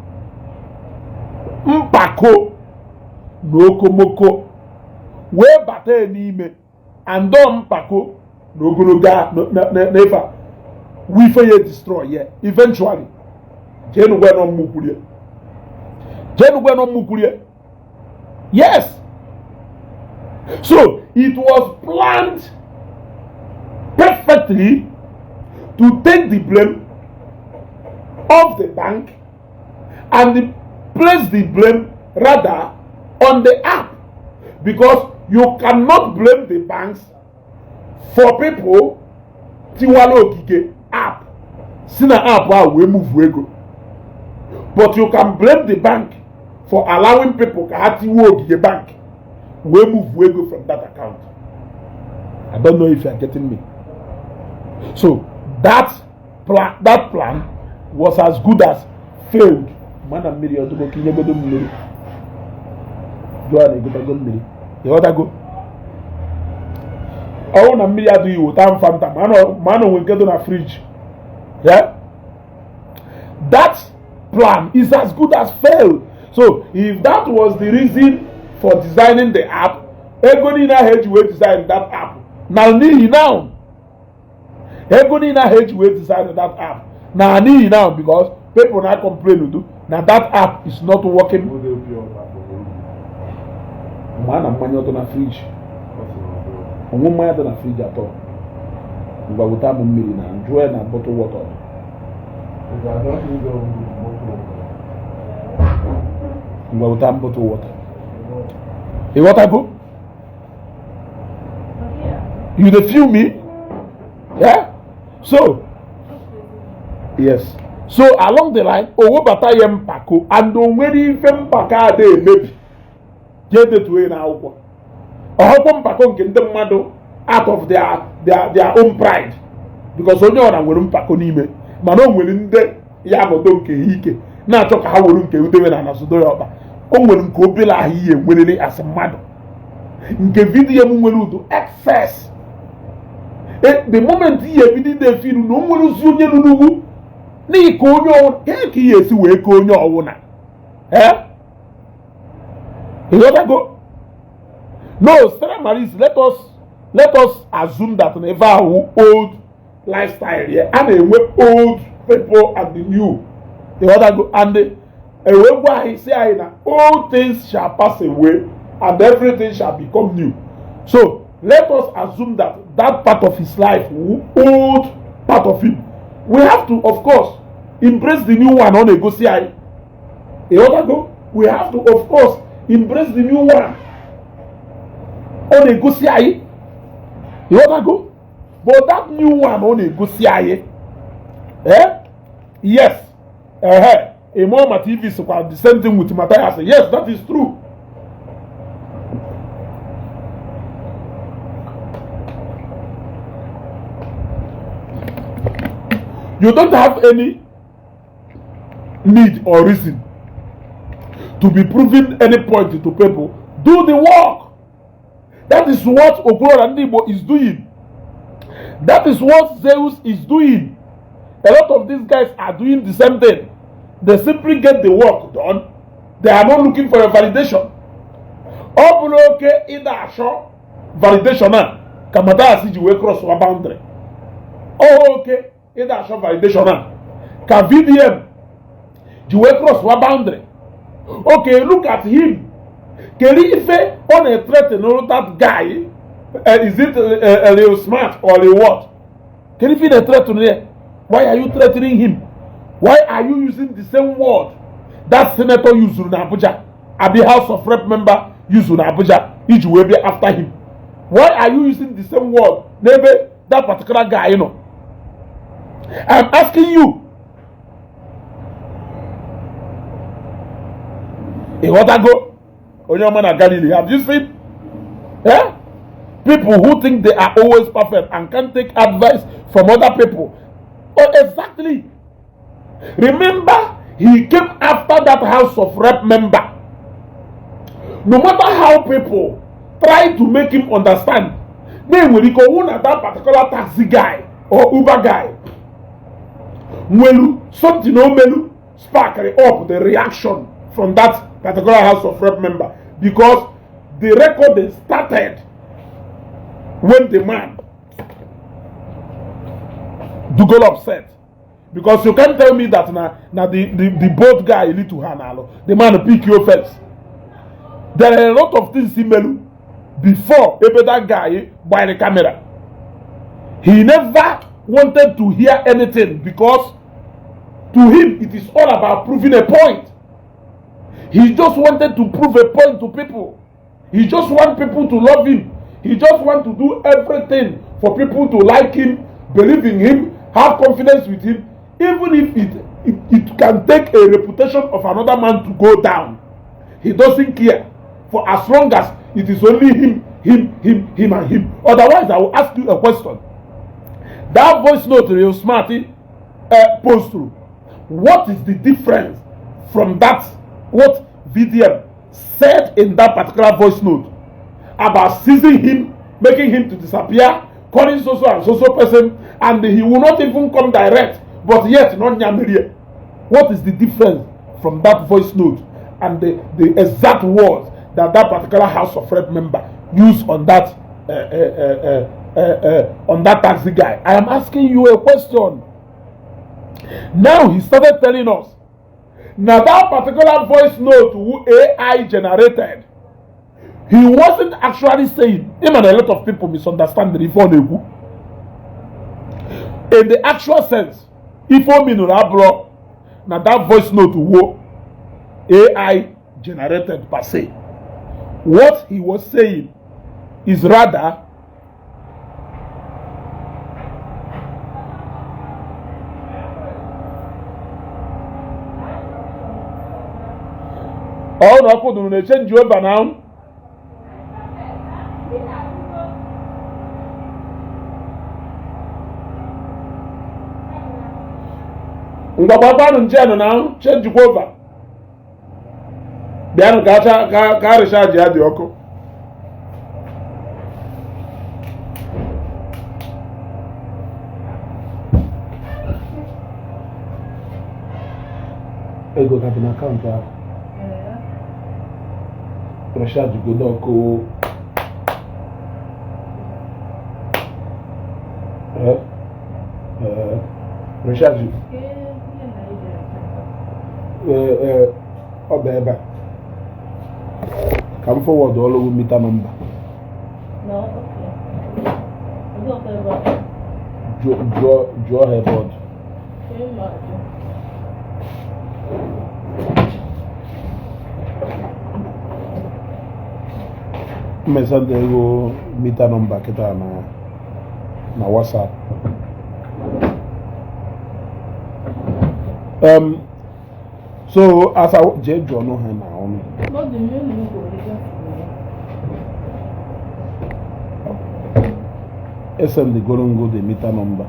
mpako na okomoko wee bata ya n'ime, and mpako na ogologo na ife a wife ya destroy ya eventually. Jeenugwe nọ mmukwurie, jeenugwe nọ mmukwurie. Yes, so it was planned perfectly to take the blame of the bank and place the blame rather on the app, because you cannot blame the banks for people tiwala ogige app, si na app ahụ wee move ego, but you can blame the bank for allowing people ka ha tiwe ogige bank wee move ego from that account. I don't know if you are getting me. So that plan was as good as failed. Mana mmiri ọdụgo ka inyegodo mmiri jụọ na egotago mmiri, ịghọtago? Ọwụ na mmiri adịghị, wota m Fanta, ma na onwe nke dị na fridge. Yeah, that plan is as good as failed. So if that was the reason for designing the app, ego niile ahụ eji wee design that app na n'ihi now, ego niile ahụ eji wee design that app na n'ihi now, because people na complain udo na that app is not working. Ma na mmanya ọdụ na fridge, onwe mmanya dị na fridge atọ. Ngwa, weta m mmiri na njụọ ya na bottle water. Ga-adọ moto. Ngwa, weta m bottle water. Ịghọtago? You dey feel me? Yeah. So yes, so along the line, o webata ya mpako, and o nwere ife mpako ada emebi. Jee detuo ya n'akwụkwọ. Ọhọkwọ mpako nke ndị mmadụ out of their own pride, because onye ọra nwere mpako n'ime, mana o nwere ndị ya nọdụ nke ha ike na-achọ ka ha were nke udewe na anasodo ya ọkpa. O nwere nke obere ahụ ihe enwerere asị mmadụ nke VDM nwere udo excess. The moment ihe ebido ide filu na o nwere ozi onye nọ n'ugwu n'ike onye ọwụ ka ka ihe esi wee kee onye ọwụna, eh, ịghọtago? No, Stella Maris, let us assume that na ebe ahụ old lifestyle ya a na-enwe old people and the new, ịghọtago? And ewee gwa anyị si anyị na all things shall pass away and everything shall become new. So let us assume that that part of his life, old part of him, we have to of course embrace the new one ọ na-egosi anyị, ịghọtago? We have to of course embrace the new one ọ na-egosi anyị, ịghọtago? But that new one ọ na-egosi anyị, eh, yes, ehe, Imoma TV sịkwa the same thing with Matthias. Yes, that is true. You don't have any need or reason to be proving any point to people. Do the work. That is what Okwuluora Ndigbo is doing. That is what Zeus is doing. A lot of these guys are doing the same thing. They simply get the work done. They are not looking for a validation. Ọ bụrụ oke ịda achọ validation a ka Mathias ji wee cross wa boundary. Ọ oke ịda achọ validation a ka VDM ji wee cross wa boundary. Okay, look at him. Kedu ife ọ na-threaten that guy? Is it Lil Smart or Lil what? Kedu ife ị na-threaten ya? Why are you threatening him? Why are you using the same word that senator used na Abuja? Abi House of Rep member used na Abuja iji wee bịa after him. Why are you using the same word n'ebe that particular guy nọ? I'm asking you. Ịghọtago onye ọma na Galilee, have you seen? Eh? People who think they are always perfect and can't take advice from other people. Oh, exactly. Remember, he came after that House of Rep member. No matter how people try to make him understand, na enwere ike ọwụ na that particular taxi guy or Uber guy nwelu something o melu spark up the reaction from that particular House of Rep member, because the recording started when the man do go upset. Because you can't tell me that na the boat guy lead to her now. The man pick you first. There are a lot of things he melu before ebe that guy by the camera. He never wanted to hear anything because to him it is all about proving a point. He just wanted to prove a point to people. He just want people to love him. He just want to do everything for people to like him, believe in him, have confidence with him, even if it can take a reputation of another man to go down. He doesn't care, for as long as it is only him, him, him, him, and him. Otherwise, I will ask you a question. That voice note Real Smarty post through, what is the difference from that, what VDM said in that particular voice note about seizing him, making him to disappear, calling so so and so so person, and he will not even come direct, but yet not Nyamirie? What is the difference from that voice note and the exact words that that particular House of Rep member used on that on that taxi guy? I am asking you a question. Now he started telling us now that particular voice note who AI generated, he wasn't actually saying him, and a lot of people misunderstand the ife ọ na-ekwu. In the actual sense, ife o minuru abụrụ na that voice note wo AI generated per se. What he was saying is rather ọ na ọkụ dụrụ na-eche nji over now. Ngwagbakwanụ njenụ na chenjikwa over, bịanụ ka acha ka arịcha ji ya dị ọkụ. Ego ka dị na akaụntụ ahụ, recharge godo ọkụ. Eh, eh, recharge. Ee, ọ dị ebe a ka m forward ọlụgwụ meter number. No, okay. Ọzọ ebe a. Jụọ jụọ jụọ ha ebe ọ dị. Ee, ma ajụ. Mmesa ndị ego meter number kịta na WhatsApp. So as I jee jụọ nụ ha na ọnụ. Ọ dị mmiri na igwe oriri afọ. Send the gorongo the meter number.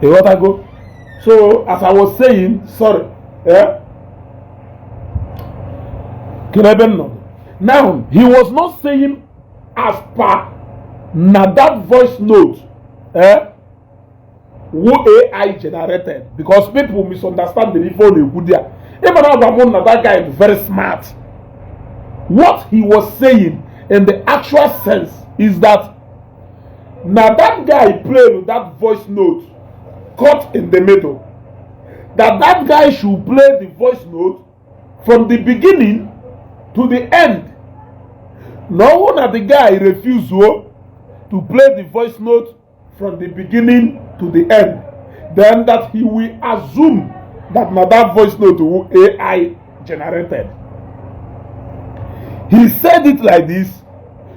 Ịghọtago? So as I was saying, sorry, eh? Kedu ebe m nọ now? He was not saying as per na that voice note, eh, who AI generated, because people misunderstand the ife ọ na-ekwu there. Ịma na agwa m na that guy is very smart. What he was saying in the actual sense is that na that guy played that voice note cut in the middle, that that guy should play the voice note from the beginning to the end. Na ọwụ na the guy refuse o to play the voice note from the beginning to the end, then that he will assume that na that voice note wu AI generated. He said it like this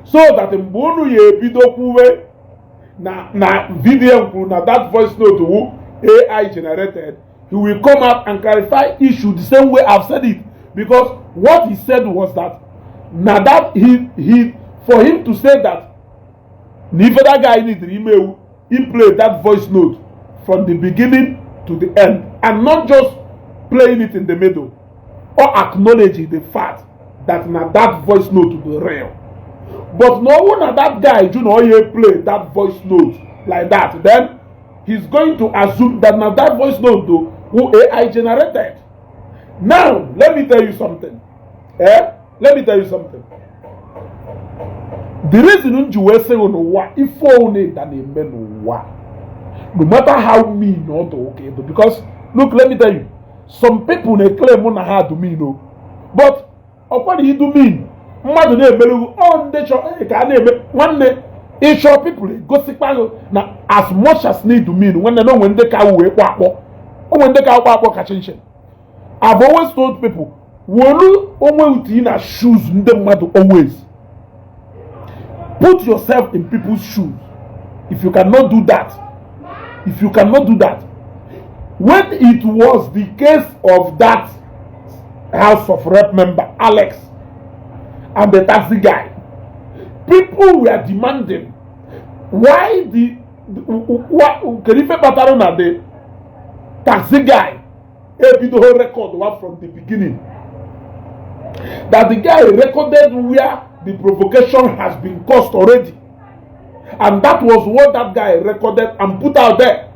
so that mgbe unu ya ebido kwuwe na video kwuru na that voice note wu AI generated, he will come out and clarify issue the same way I've said it, because what he said was that na that he for him to say that na ife that guy need ime ewu, he play that voice note from the beginning to the end and not just playing it in the middle or acknowledging the fact that na that voice note be real. But no one na that guy ju na oye play that voice note like that, then he's going to assume that na that voice note though who AI generated. Now let me tell you something, eh? Let me tell you something. The reason m ji wee sị gị n'ụwa ife one da na-eme n'ụwa, no matter how mean ọ dị ụka edo, because look, let me tell you, some people na-claim na ha do mean o, but ọkwa na idu mean mmadụ na-emerụ ọ ndị chọ ka a na-eme nwanne ịchọ people egosikwa gị na as much as na idu mean nwanne na onwe ndị ka wee kpọ akpọ, onwe ndị ka akpọ akpọ ka chinchin. I've always told people, wolu onwe utu na shoes ndị mmadụ. Always put yourself in people's shoes. If you cannot do that, if you cannot do that, when it was the case of that House of Rep member Alex and the taxi guy, people were demanding why the why kedu ife kpatara na the taxi guy ebidogo record wa from the beginning, that the guy recorded where the provocation has been caused already, and that was what that guy recorded and put out there.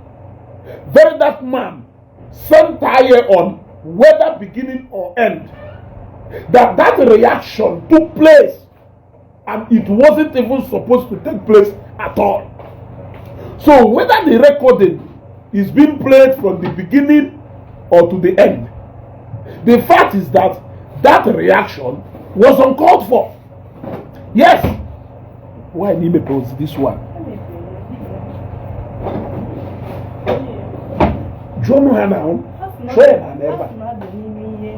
Very Dark Man sent here on whether beginning or end, that that reaction took place and it wasn't even supposed to take place at all. So whether the recording is being played from the beginning or to the end, the fact is that that reaction was uncalled for. Yes. Why n'ime post this one? Jụọ ha na chọọ ya na ebe a,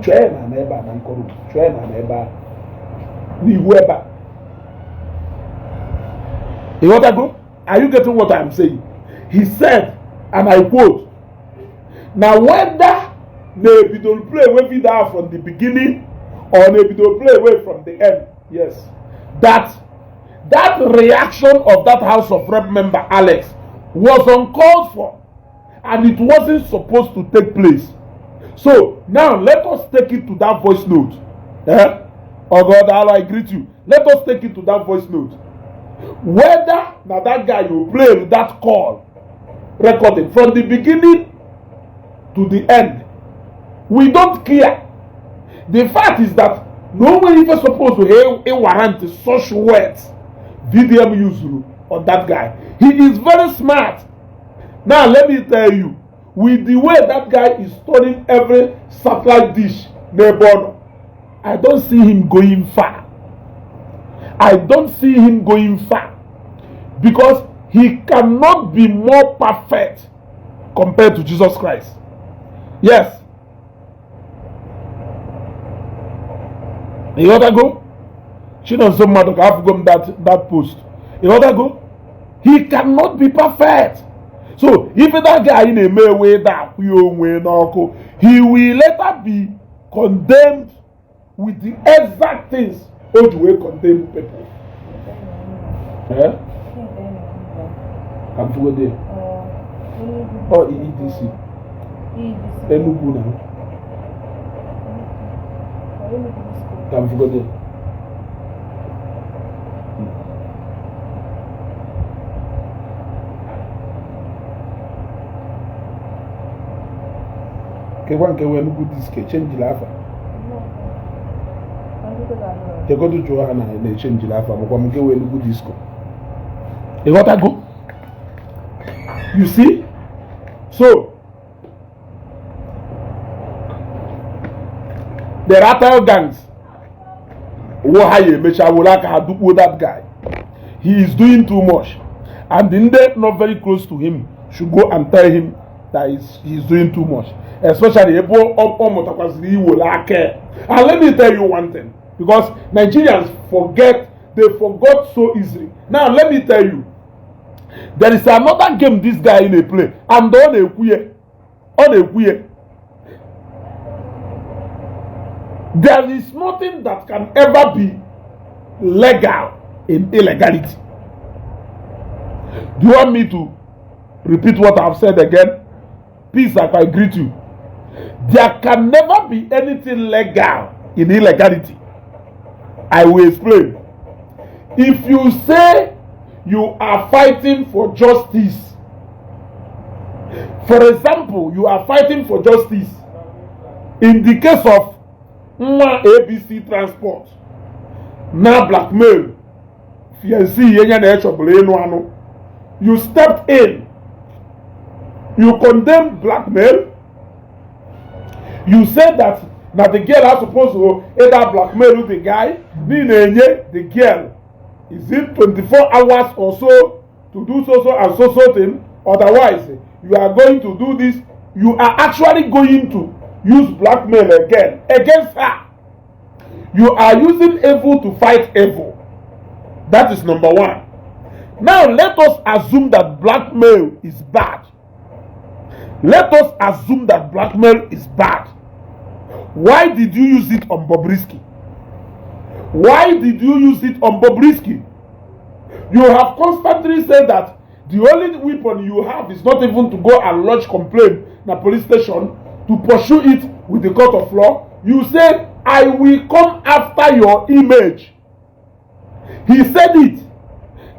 chọọ ya na ebe a na nkọrọ, chọọ ya na ebe a n'ihu ebe a. Ịghọtago? Are you getting what I'm saying? He said, and I quote, na whether na ebidoro play wey video from the beginning or na ebidoro play away from the end, yes, that that reaction of that House of Rep member Alex was uncalled for and it wasn't supposed to take place. So now let us take it to that voice note, eh? Oh God, I greet you. Let us take it to that voice note. Whether na that guy you play that call recording from the beginning to the end, we don't care. The fact is that no one even supposed to hear a warrant such words VDM used on that guy. He is very smart. Now let me tell you, with the way that guy is turning every satellite dish n'ebe ọ nọ, I don't see him going far. I don't see him going far because he cannot be more perfect compared to Jesus Christ. Yes. Ịghọtago? Chinonso mmadụ ka afụgo m that post. Ịghọtago? He cannot be perfect. So if that guy na-eme ewe da akwụ ya onwe n'ọkụ, he will later be condemned with the exact things o ji wee condemn people. Eh? Ka m fụgode. Ọ EEDC. EEDC. Enugu na. Ọ Enugu Disco. Ka m fugode. Kekwa nke wee Enugu Disco echenjila afa. Jegodu jụọ ha na na-echenjila afa, makwa m nke wee Enugu Disco. Ịghọtago? You see, so the Ratel gangs wo ha ya emecha were aka ha dukpuo that guy. He is doing too much, and the ndị not very close to him should go and tell him that he's doing too much, especially ebe ọ mụtakwaziri iwere aka ya. And let me tell you one thing, because Nigerians forget, they forgot so easily. Now let me tell you, there is another game this guy na play, and ọ na-ekwu ya, ọ na-ekwu ya. There is nothing that can ever be legal in illegality. Do you want me to repeat what I've said again? Peace, I greet you. There can never be anything legal in illegality. I will explain. If you say you are fighting for justice, for example, you are fighting for justice in the case of nwa ABC Transport na blackmail fiancé ihe ya na echọbụrụ ịnụ anụ, you stepped in, you condemn blackmail, you said that na the girl are supposed to either blackmail the guy, n'ihi na-enye the girl is it 24 hours or so to do so so and so so thing, otherwise you are going to do this. You are actually going to use blackmail again against her. You are using evil to fight evil. That is number one. Now let us assume that blackmail is bad. Let us assume that blackmail is bad. Why did you use it on Bobrisky? Why did you use it on Bobrisky? You have constantly said that the only weapon you have is not even to go and lodge complaint na police station, to pursue it with the court of law. You said, I will come after your image. He said it,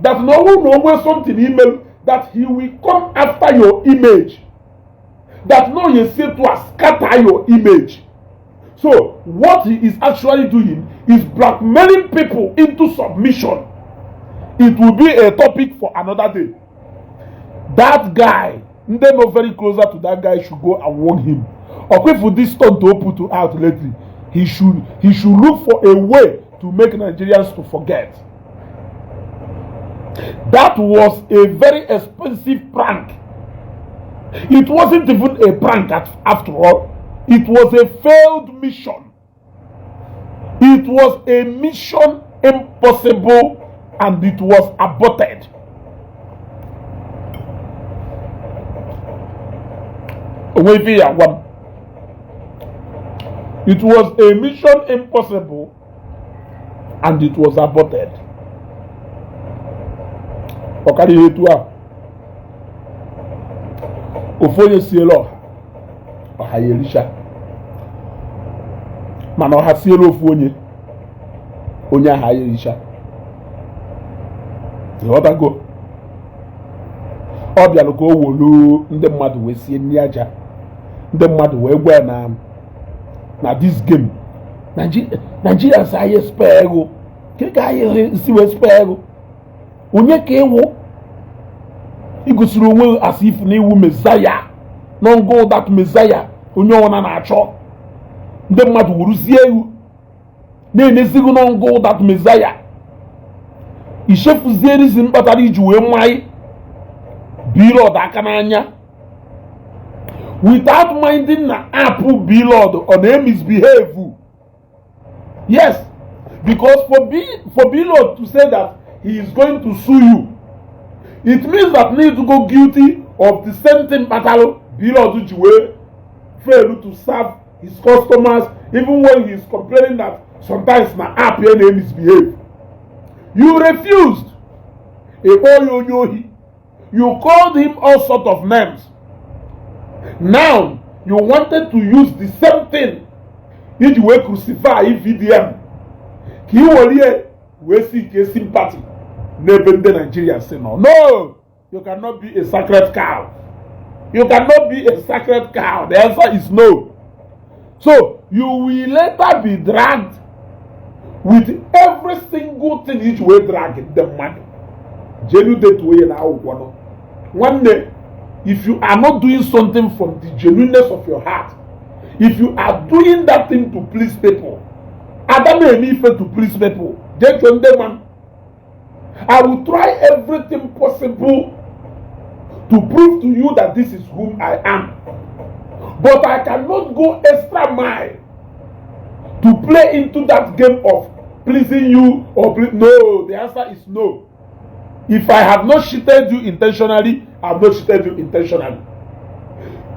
that no one know something email, that he will come after your image, that no you say to scatter your image. So what he is actually doing is blackmailing people into submission. It will be a topic for another day. That guy, ndị nọ very closer to that guy should go and warn him. Okwefu this stunt to put out lately, he should look for a way to make Nigerians to forget. That was a very expensive prank. It wasn't even a prank after all. It was a failed mission. It was a mission impossible, and it was aborted. Onwe ife ya gwa m. It was a mission impossible and it was aborted. Ọ karịghị etu a. Ofu onye siela ọha, ọha ya ericha, mana ọha siela ofu onye, onye ahụ ya ericha. Ịghọtago? Ọ bịara ka o wolu ndị mmadụ wee sie nri aja, ndị mmadụ wee gwa ya na this game Nigerians anyị spare ego ke ka anyị si wee spare ego. Onye ka ịwụ igosiri onwe as if na iwu Messiah nọngụ, that Messiah onye ọbụla na-achọ, ndị mmadụ wuruzie ewu na-enezighị nọngụ that Messiah, ichefuzie reason kpatara iji wee mmanye Blord aka n'anya without minding na app Blord ọ na-emisbehave. Yes, because for Blord to say that he is going to sue you, it means that need to go guilty of the same thing kpatara Blord ji wee fail to serve his customers, even when he is complaining that sometimes na app ya na-emisbehave. You refused. Ịkpọ ya onye ohi. You called him all sort of names. Now you wanted to use the same thing iji wee crucify VDM ka ị were wee seek sympathy n'ebe ndị Nigeria si nọ. No, you cannot be a sacred cow. You cannot be a sacred cow. The answer is no. So you will later be dragged with every single thing iji wee drag ndị mmadụ. Jenu detuo ya na akwụkwọ nọ. Nwanne, if you are not doing something from the genuineness of your heart, if you are doing that thing to please people, ada na-eme ife to please people. Jee chọọ ndị man. I will try everything possible to prove to you that this is whom I am, but I cannot go extra mile to play into that game of pleasing you or no. The answer is no. If I have not cheated you intentionally, I have not cheated you intentionally.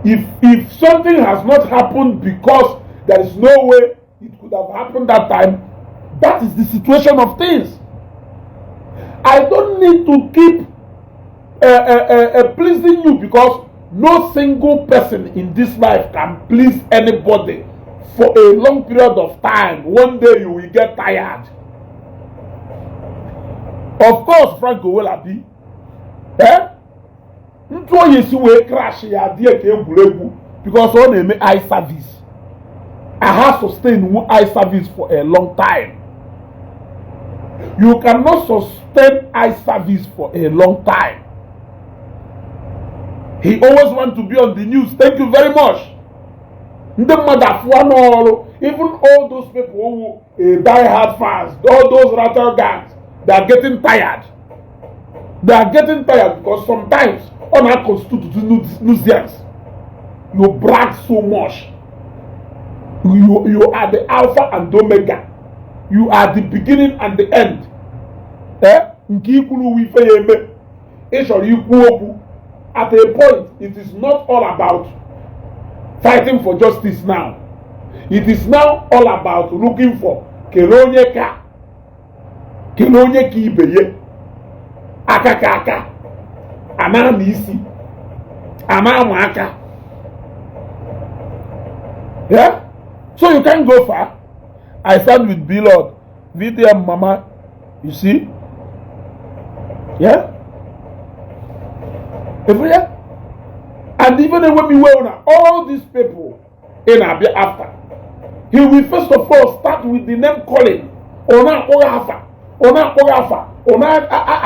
If something has not happened because there is no way it could have happened that time, that is the situation of things. I don't need to keep pleasing you, because no single person in this life can please anybody for a long period of time. One day you will get tired. Of course, Frank Owolabi, eh, ntụ oyi si wee crash ya adịghị ka egwuregwu, because ọ na-eme eye service. I have sustained eye service for a long time. You cannot sustain eye service for a long time. He always want to be on the news. Thank you very much. Ndị mmadụ afụwa n'ọrụ. Even all those people who die hard fans, all those rattle gangs, they are getting tired. They are getting tired because sometimes ọ na-constitute nuisance. You brag so much. You are the alpha and omega. You are the beginning and the end. Eh, nke ikwuru uwe ife ya eme, ị chọrọ ikwu okwu. At a point, it is not all about fighting for justice now. It is now all about looking for kele onye ka kele onye ka ibe ya aka ka aka ana ama isi ana ama aka. Yeah, so you can't go far. I stand with Blord VDM mama, you see. Yeah, every year. And even when we were all these people in Abia, after he will first of all start with the name calling. Ona akpọghị afa, ona akpọghị afa, ona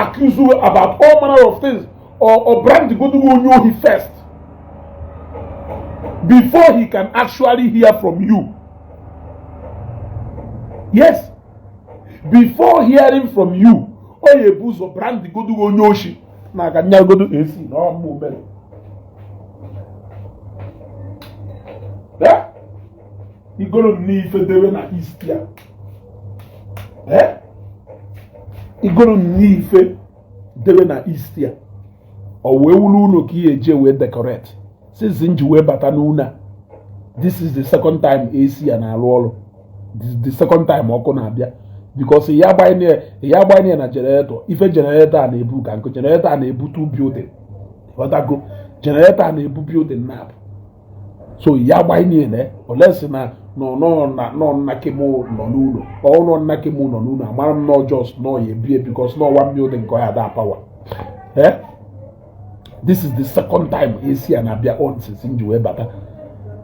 accuse you about all manner of things, or brand godu onye ohi first before he can actually hear from you. Yes, before hearing from you, ọ ya ebu ụzọ brand godu onye oshi na aka nyagodu AC na ọmụ mere. Eh? Igoro m n'ife debe na east ya. Eh? Igoro m n'ife debe na east ya, ọ wee wuru ụlọ ka ihe eje wee decorate. Since m ji wee bata n'ụlọ a, this is the second time AC ya na-arụ ọrụ. This is the second time ọkụ na-abịa, because ya agbanye na generator. Ife generator a na-ebu ka nkụ. Generator a na-ebu two building. Ghọtago? Generator a na-ebu building na so ya agbanye na olesi na nọ nọ na nọ nna kem nọ n'ụlọ ọ nọ nna kem nọ n'ụlọ. Amara m nọ just nọ ya ebie, because nọ one building ka ọ ya da power. Eh, this is the second time AC a na-abịa on since m ji wee bata.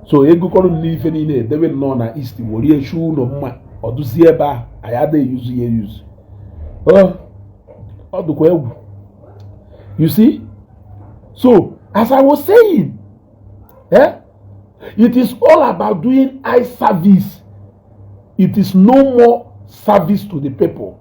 So egokọrọ m n'ife niile edebe nnọọ na east were echu ụlọ mma ọ dụzie ebe ahụ. Anyị adịghị yuzu ya eyuzu. Ọ dịkwa egwu. You see, so as I was saying, eh, it is all about doing eye service. It is no more service to the people.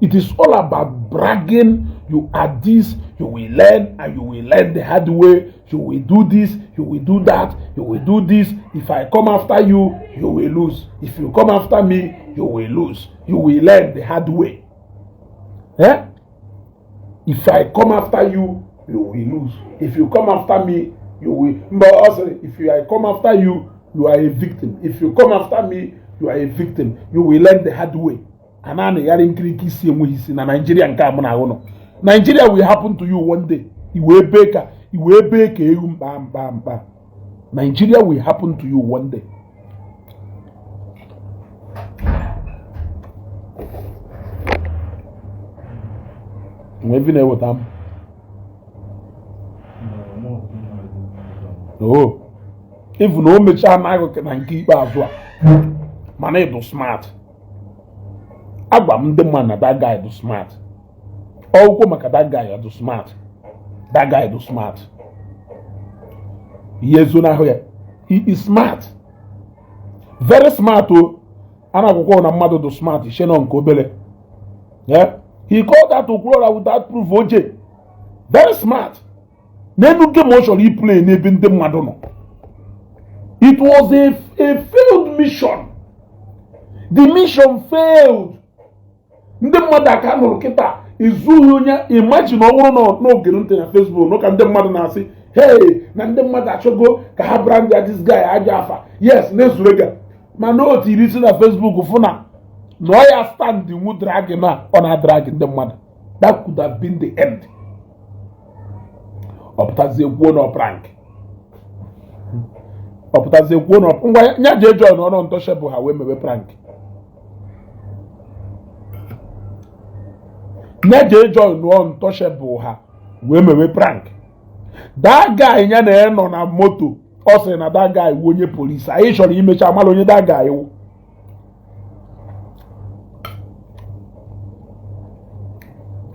It is all about bragging. You are this, you will learn, and you will learn the hard way. You will do this, you will do that, you will do this. If I come after you, you will lose. If you come after me, you will lose. You will learn the hard way. Eh? If I come after you, you will lose. If you come after me, you will. But also, if I come after you, you are a victim. If you come after me, you are a victim. You will learn the hard way. Ana na-egharị nkiriki isi enweghị isi na Nigeria nke a mụ na ahụ nọ. Nigeria will happen to you one day. I wee bee ka i wee bee ka ewu mkpa mkpa mkpa. Nigeria will happen to you one day. Nwe vi na-eweta m. Oh, even o mechaa na na nke ikpeazụ a, mana ịdụ smart. Agwa m ndị mmadụ na that guy dị smart. Ọgwụkwọ maka that guy dị smart. That guy dị smart. Ihe zonahụ ya. He is smart. Very smart o. A na-akwụkwọ na mmadụ dị smart ishe nọ nke obere. Yeah? He called that Okwuluora without proof oje. Very smart. N'enu game ọ chọrọ iplay n'ebe ndị mmadụ nọ. It was a failed mission. The mission failed. Ndị mmadụ aka nụrụ kịta izughị onye. Imagine ọ bụrụ na n'ogere ntị na Facebook nụ ka ndị mmadụ na-asị, hey, na ndị mmadụ achọgo ka ha brand ya this guy ajọ afa. Yes, na-ezuru ego, mana o tiri isi na Facebook fụ na na ọ ya stand nwu drag na ọ na-adrag ndị mmadụ. That could have been the end. Ọ pụtazie kwuo na prank. Ọ pụtazie kwuo na ngwa ya jee join ọnụ Untouchable ha wee mewe prank. Ya jee join Untouchable ha wee mewe prank. That guy ya na nọ na moto, ọ sị na that guy wu onye polisi. Anyị chọrọ imecha amala onye that guy wụ.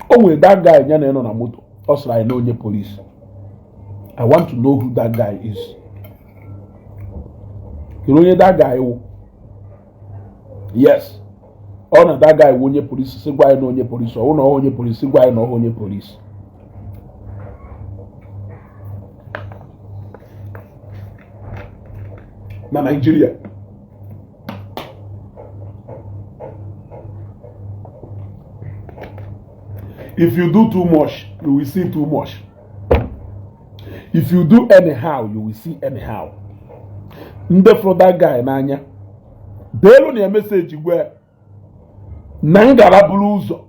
O nwere that guy ya na nọ na moto, ọ sịrị anyị na onye polisi. I want to know who that guy is. Kedu onye that guy wụ? Yes, ọ na that guy wụ onye polisi, sị gwa anyị na onye polisi. Ọ wụ na ọ onye polisi, gwa anyị na ọ onye polisi. Na Nigeria, if you do too much, you will see too much. If you do anyhow, you will see anyhow. Ndị fụrụ that guy n'anya, deelu na ya message, gwa na ngara buru ụzọ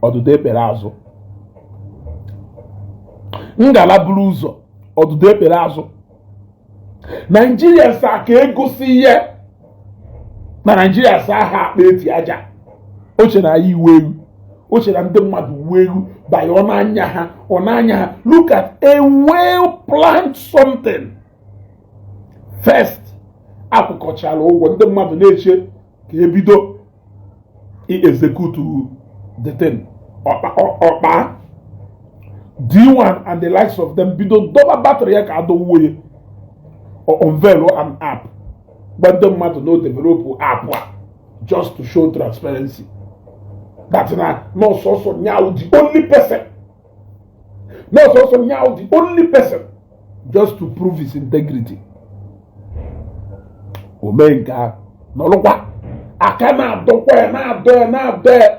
ọdụdụ ekpere azụ. Ngala buru ụzọ ọdụdụ ekpere azụ. Naijiria sa ka egosi ihe na Naijiria sa ha akpa eti aja. Oche na ya iwe ewu, oche na ndị mmadụ wuo ewu banye ọ n'anya ha, ọ n'anya ha. Look at a well planned something. First, akwụkọchara ụgwọ, ndị mmadụ na-eche ka ebido execute the thing. Ọkpa D1 and the likes of them bido dọba battery ya ka adọwuo ya. Unveil an app, gba ndị mmadụ no develop app a just to show transparency that na n'ọsọsọ nyawu the only person, n'ọsọsọ nyawu the only person, just to prove his integrity. O mee nke ahụ, nọrụkwa aka na-adọkwa ya, na-adọ ya, na-adọ ya.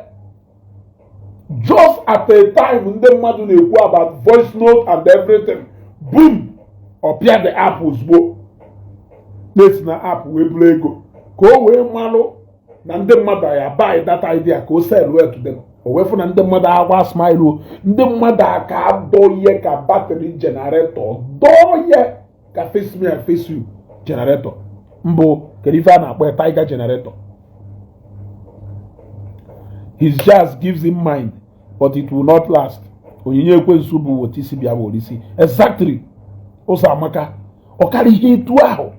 Just at a time ndị mmadụ na-ekwu about voice note and everything, boom, ọ pịa the app ozugbo, na-esi na app wee buru ego ka o wee malụ na ndị mmadụ ya buy that idea ka o sell well to them. O wee fụ na ndị mmadụ agba smile o, ndị mmadụ aka adọ ihe ka battery generator dọọ ihe ka face me and face you generator mbụ. Kedu ife a na-akpọ ya? Tiger generator. His jazz gives him mind, but it will not last. Onyinye ekwensu bụ wota isi bịa bụ isi. Exactly, ụzọ amaka ọ karịa ihe etu ahụ.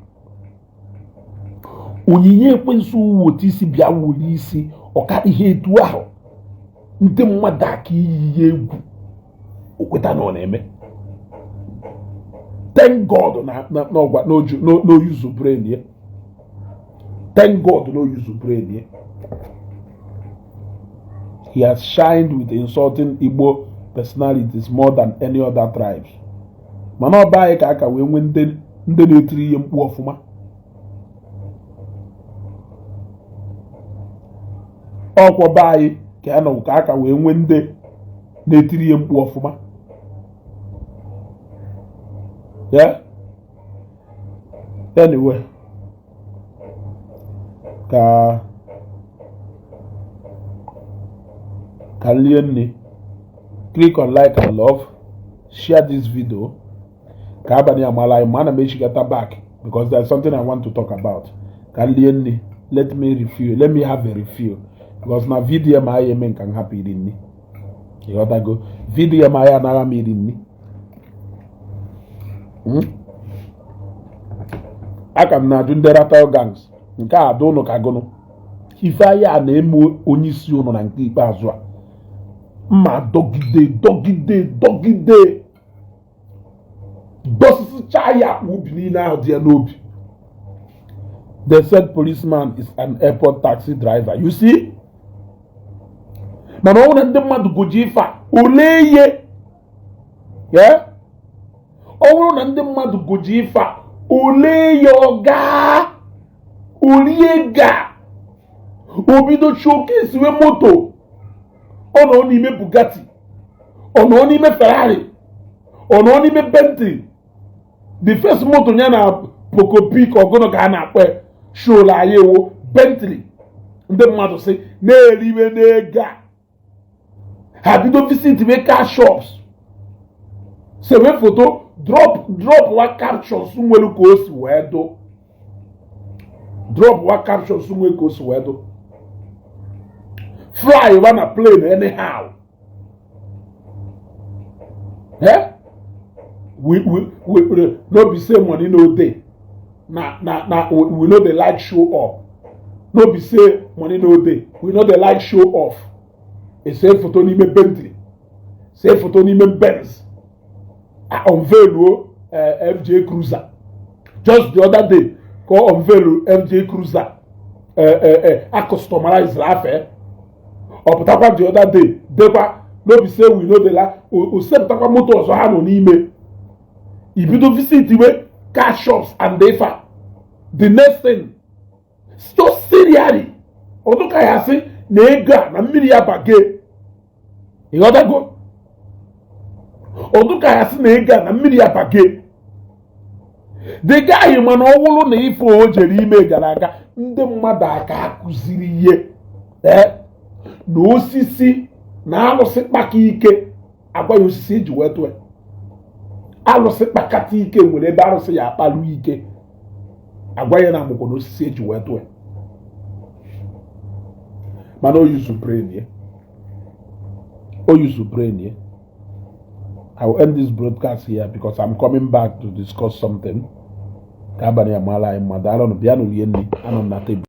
Onyinye ekwensu wota isi bịa wuli isi, ọ karịa ihe etu ahụ. Ndị mmadụ aka iyi ya egwu, o kweta na ọ na-eme. Thank God na na na no no use brain ya. Thank God no use brain ya. He has shined with insulting Igbo personalities more than any other tribes. Mana ọba anyị ka aka wee nwee ndị na-etiri ihe mkpu ọfụma. Ọkwọ be anyị ka ya nọ ka aka wee nwee ndị na-etiri ihe mkpu ọfụma. Yeah, anyway, ka lie nne. Click on like and love, share this video. Ka abalị amala anyị ma ana m echigata back because there's something I want to talk about. Ka m lie nri. Let me refill, let me have a refill, because na VDM anyị eme nka m hapụ iri nri. Ịghọtago? VDM anyị anaghị m iri nri. Aka m na-ajụ ndị Ratel gangs nke a ada ụnụ ka gụnụ ife anyị a na-eme onye isi ụnụ na nke ikpeazụ a mma dọgide dọgide dọgide dọsịsịcha ya akpa ubi niile ahụ dị ya n'obi. The said policeman is an airport taxi driver, you see. Mana ọ bụrụ na ndị mmadụ goji ife a ole ihe ya, ọ bụrụ na ndị mmadụ goji ife a ole ya, ọ gaa orie ga o bido showcase moto. Ọ nọ n'ime Bugatti, ọ nọ n'ime Ferrari, ọ nọ n'ime Bentley. The first moto ya na Poco Peak ọgụnụ ka a na-akpọ show anyị ewo Bentley. Ndị mmadụ si na-eriwe n'ego a, ha bido visit we car shops, sewe foto, drop drop wa captions nwere ka o si wee do, drop wa captions nwere ka o si wee do, fly wa na plane anyhow. Eh, we no be say money no dey. Na we no dey like show up. No be say money no dey, we no dey like show off. Ese foto n'ime Bentley, see foto n'ime Benz, unveil o FJ Cruiser. Just the other day ka ọ unveil FJ Cruiser a customize afe. Ọ pụtakwa the other day dekwa, "No be say we no dey like." O sepụtakwa moto ọzọ ha nọ n'ime. Ibido visit we car shops and ifa. The next thing, just serially, ọdụka ya sị na ego a na mmiri ya bage. Ịghọtago? Ọdụka ya sị na ego a na mmiri ya bage. The guy, mana ọ wụrụ na ife o jere ime gara aga, ndị mmadụ aka akụziri ihe ee na osisi na alụsị kpaka ike agwa ya osisi eji wee tụọ alụsị kpakata ike nwere ebe arụsị ya akpalu ike agwa ya na amụkwa na osisi eji wee tụọ. Mana o use brain ya, o use brain ya. I will end this broadcast here because I'm coming back to discuss something. Ka abalị amaala anyị mma. Daalụnụ, bịanụ rie nri, anọ m na tebụl.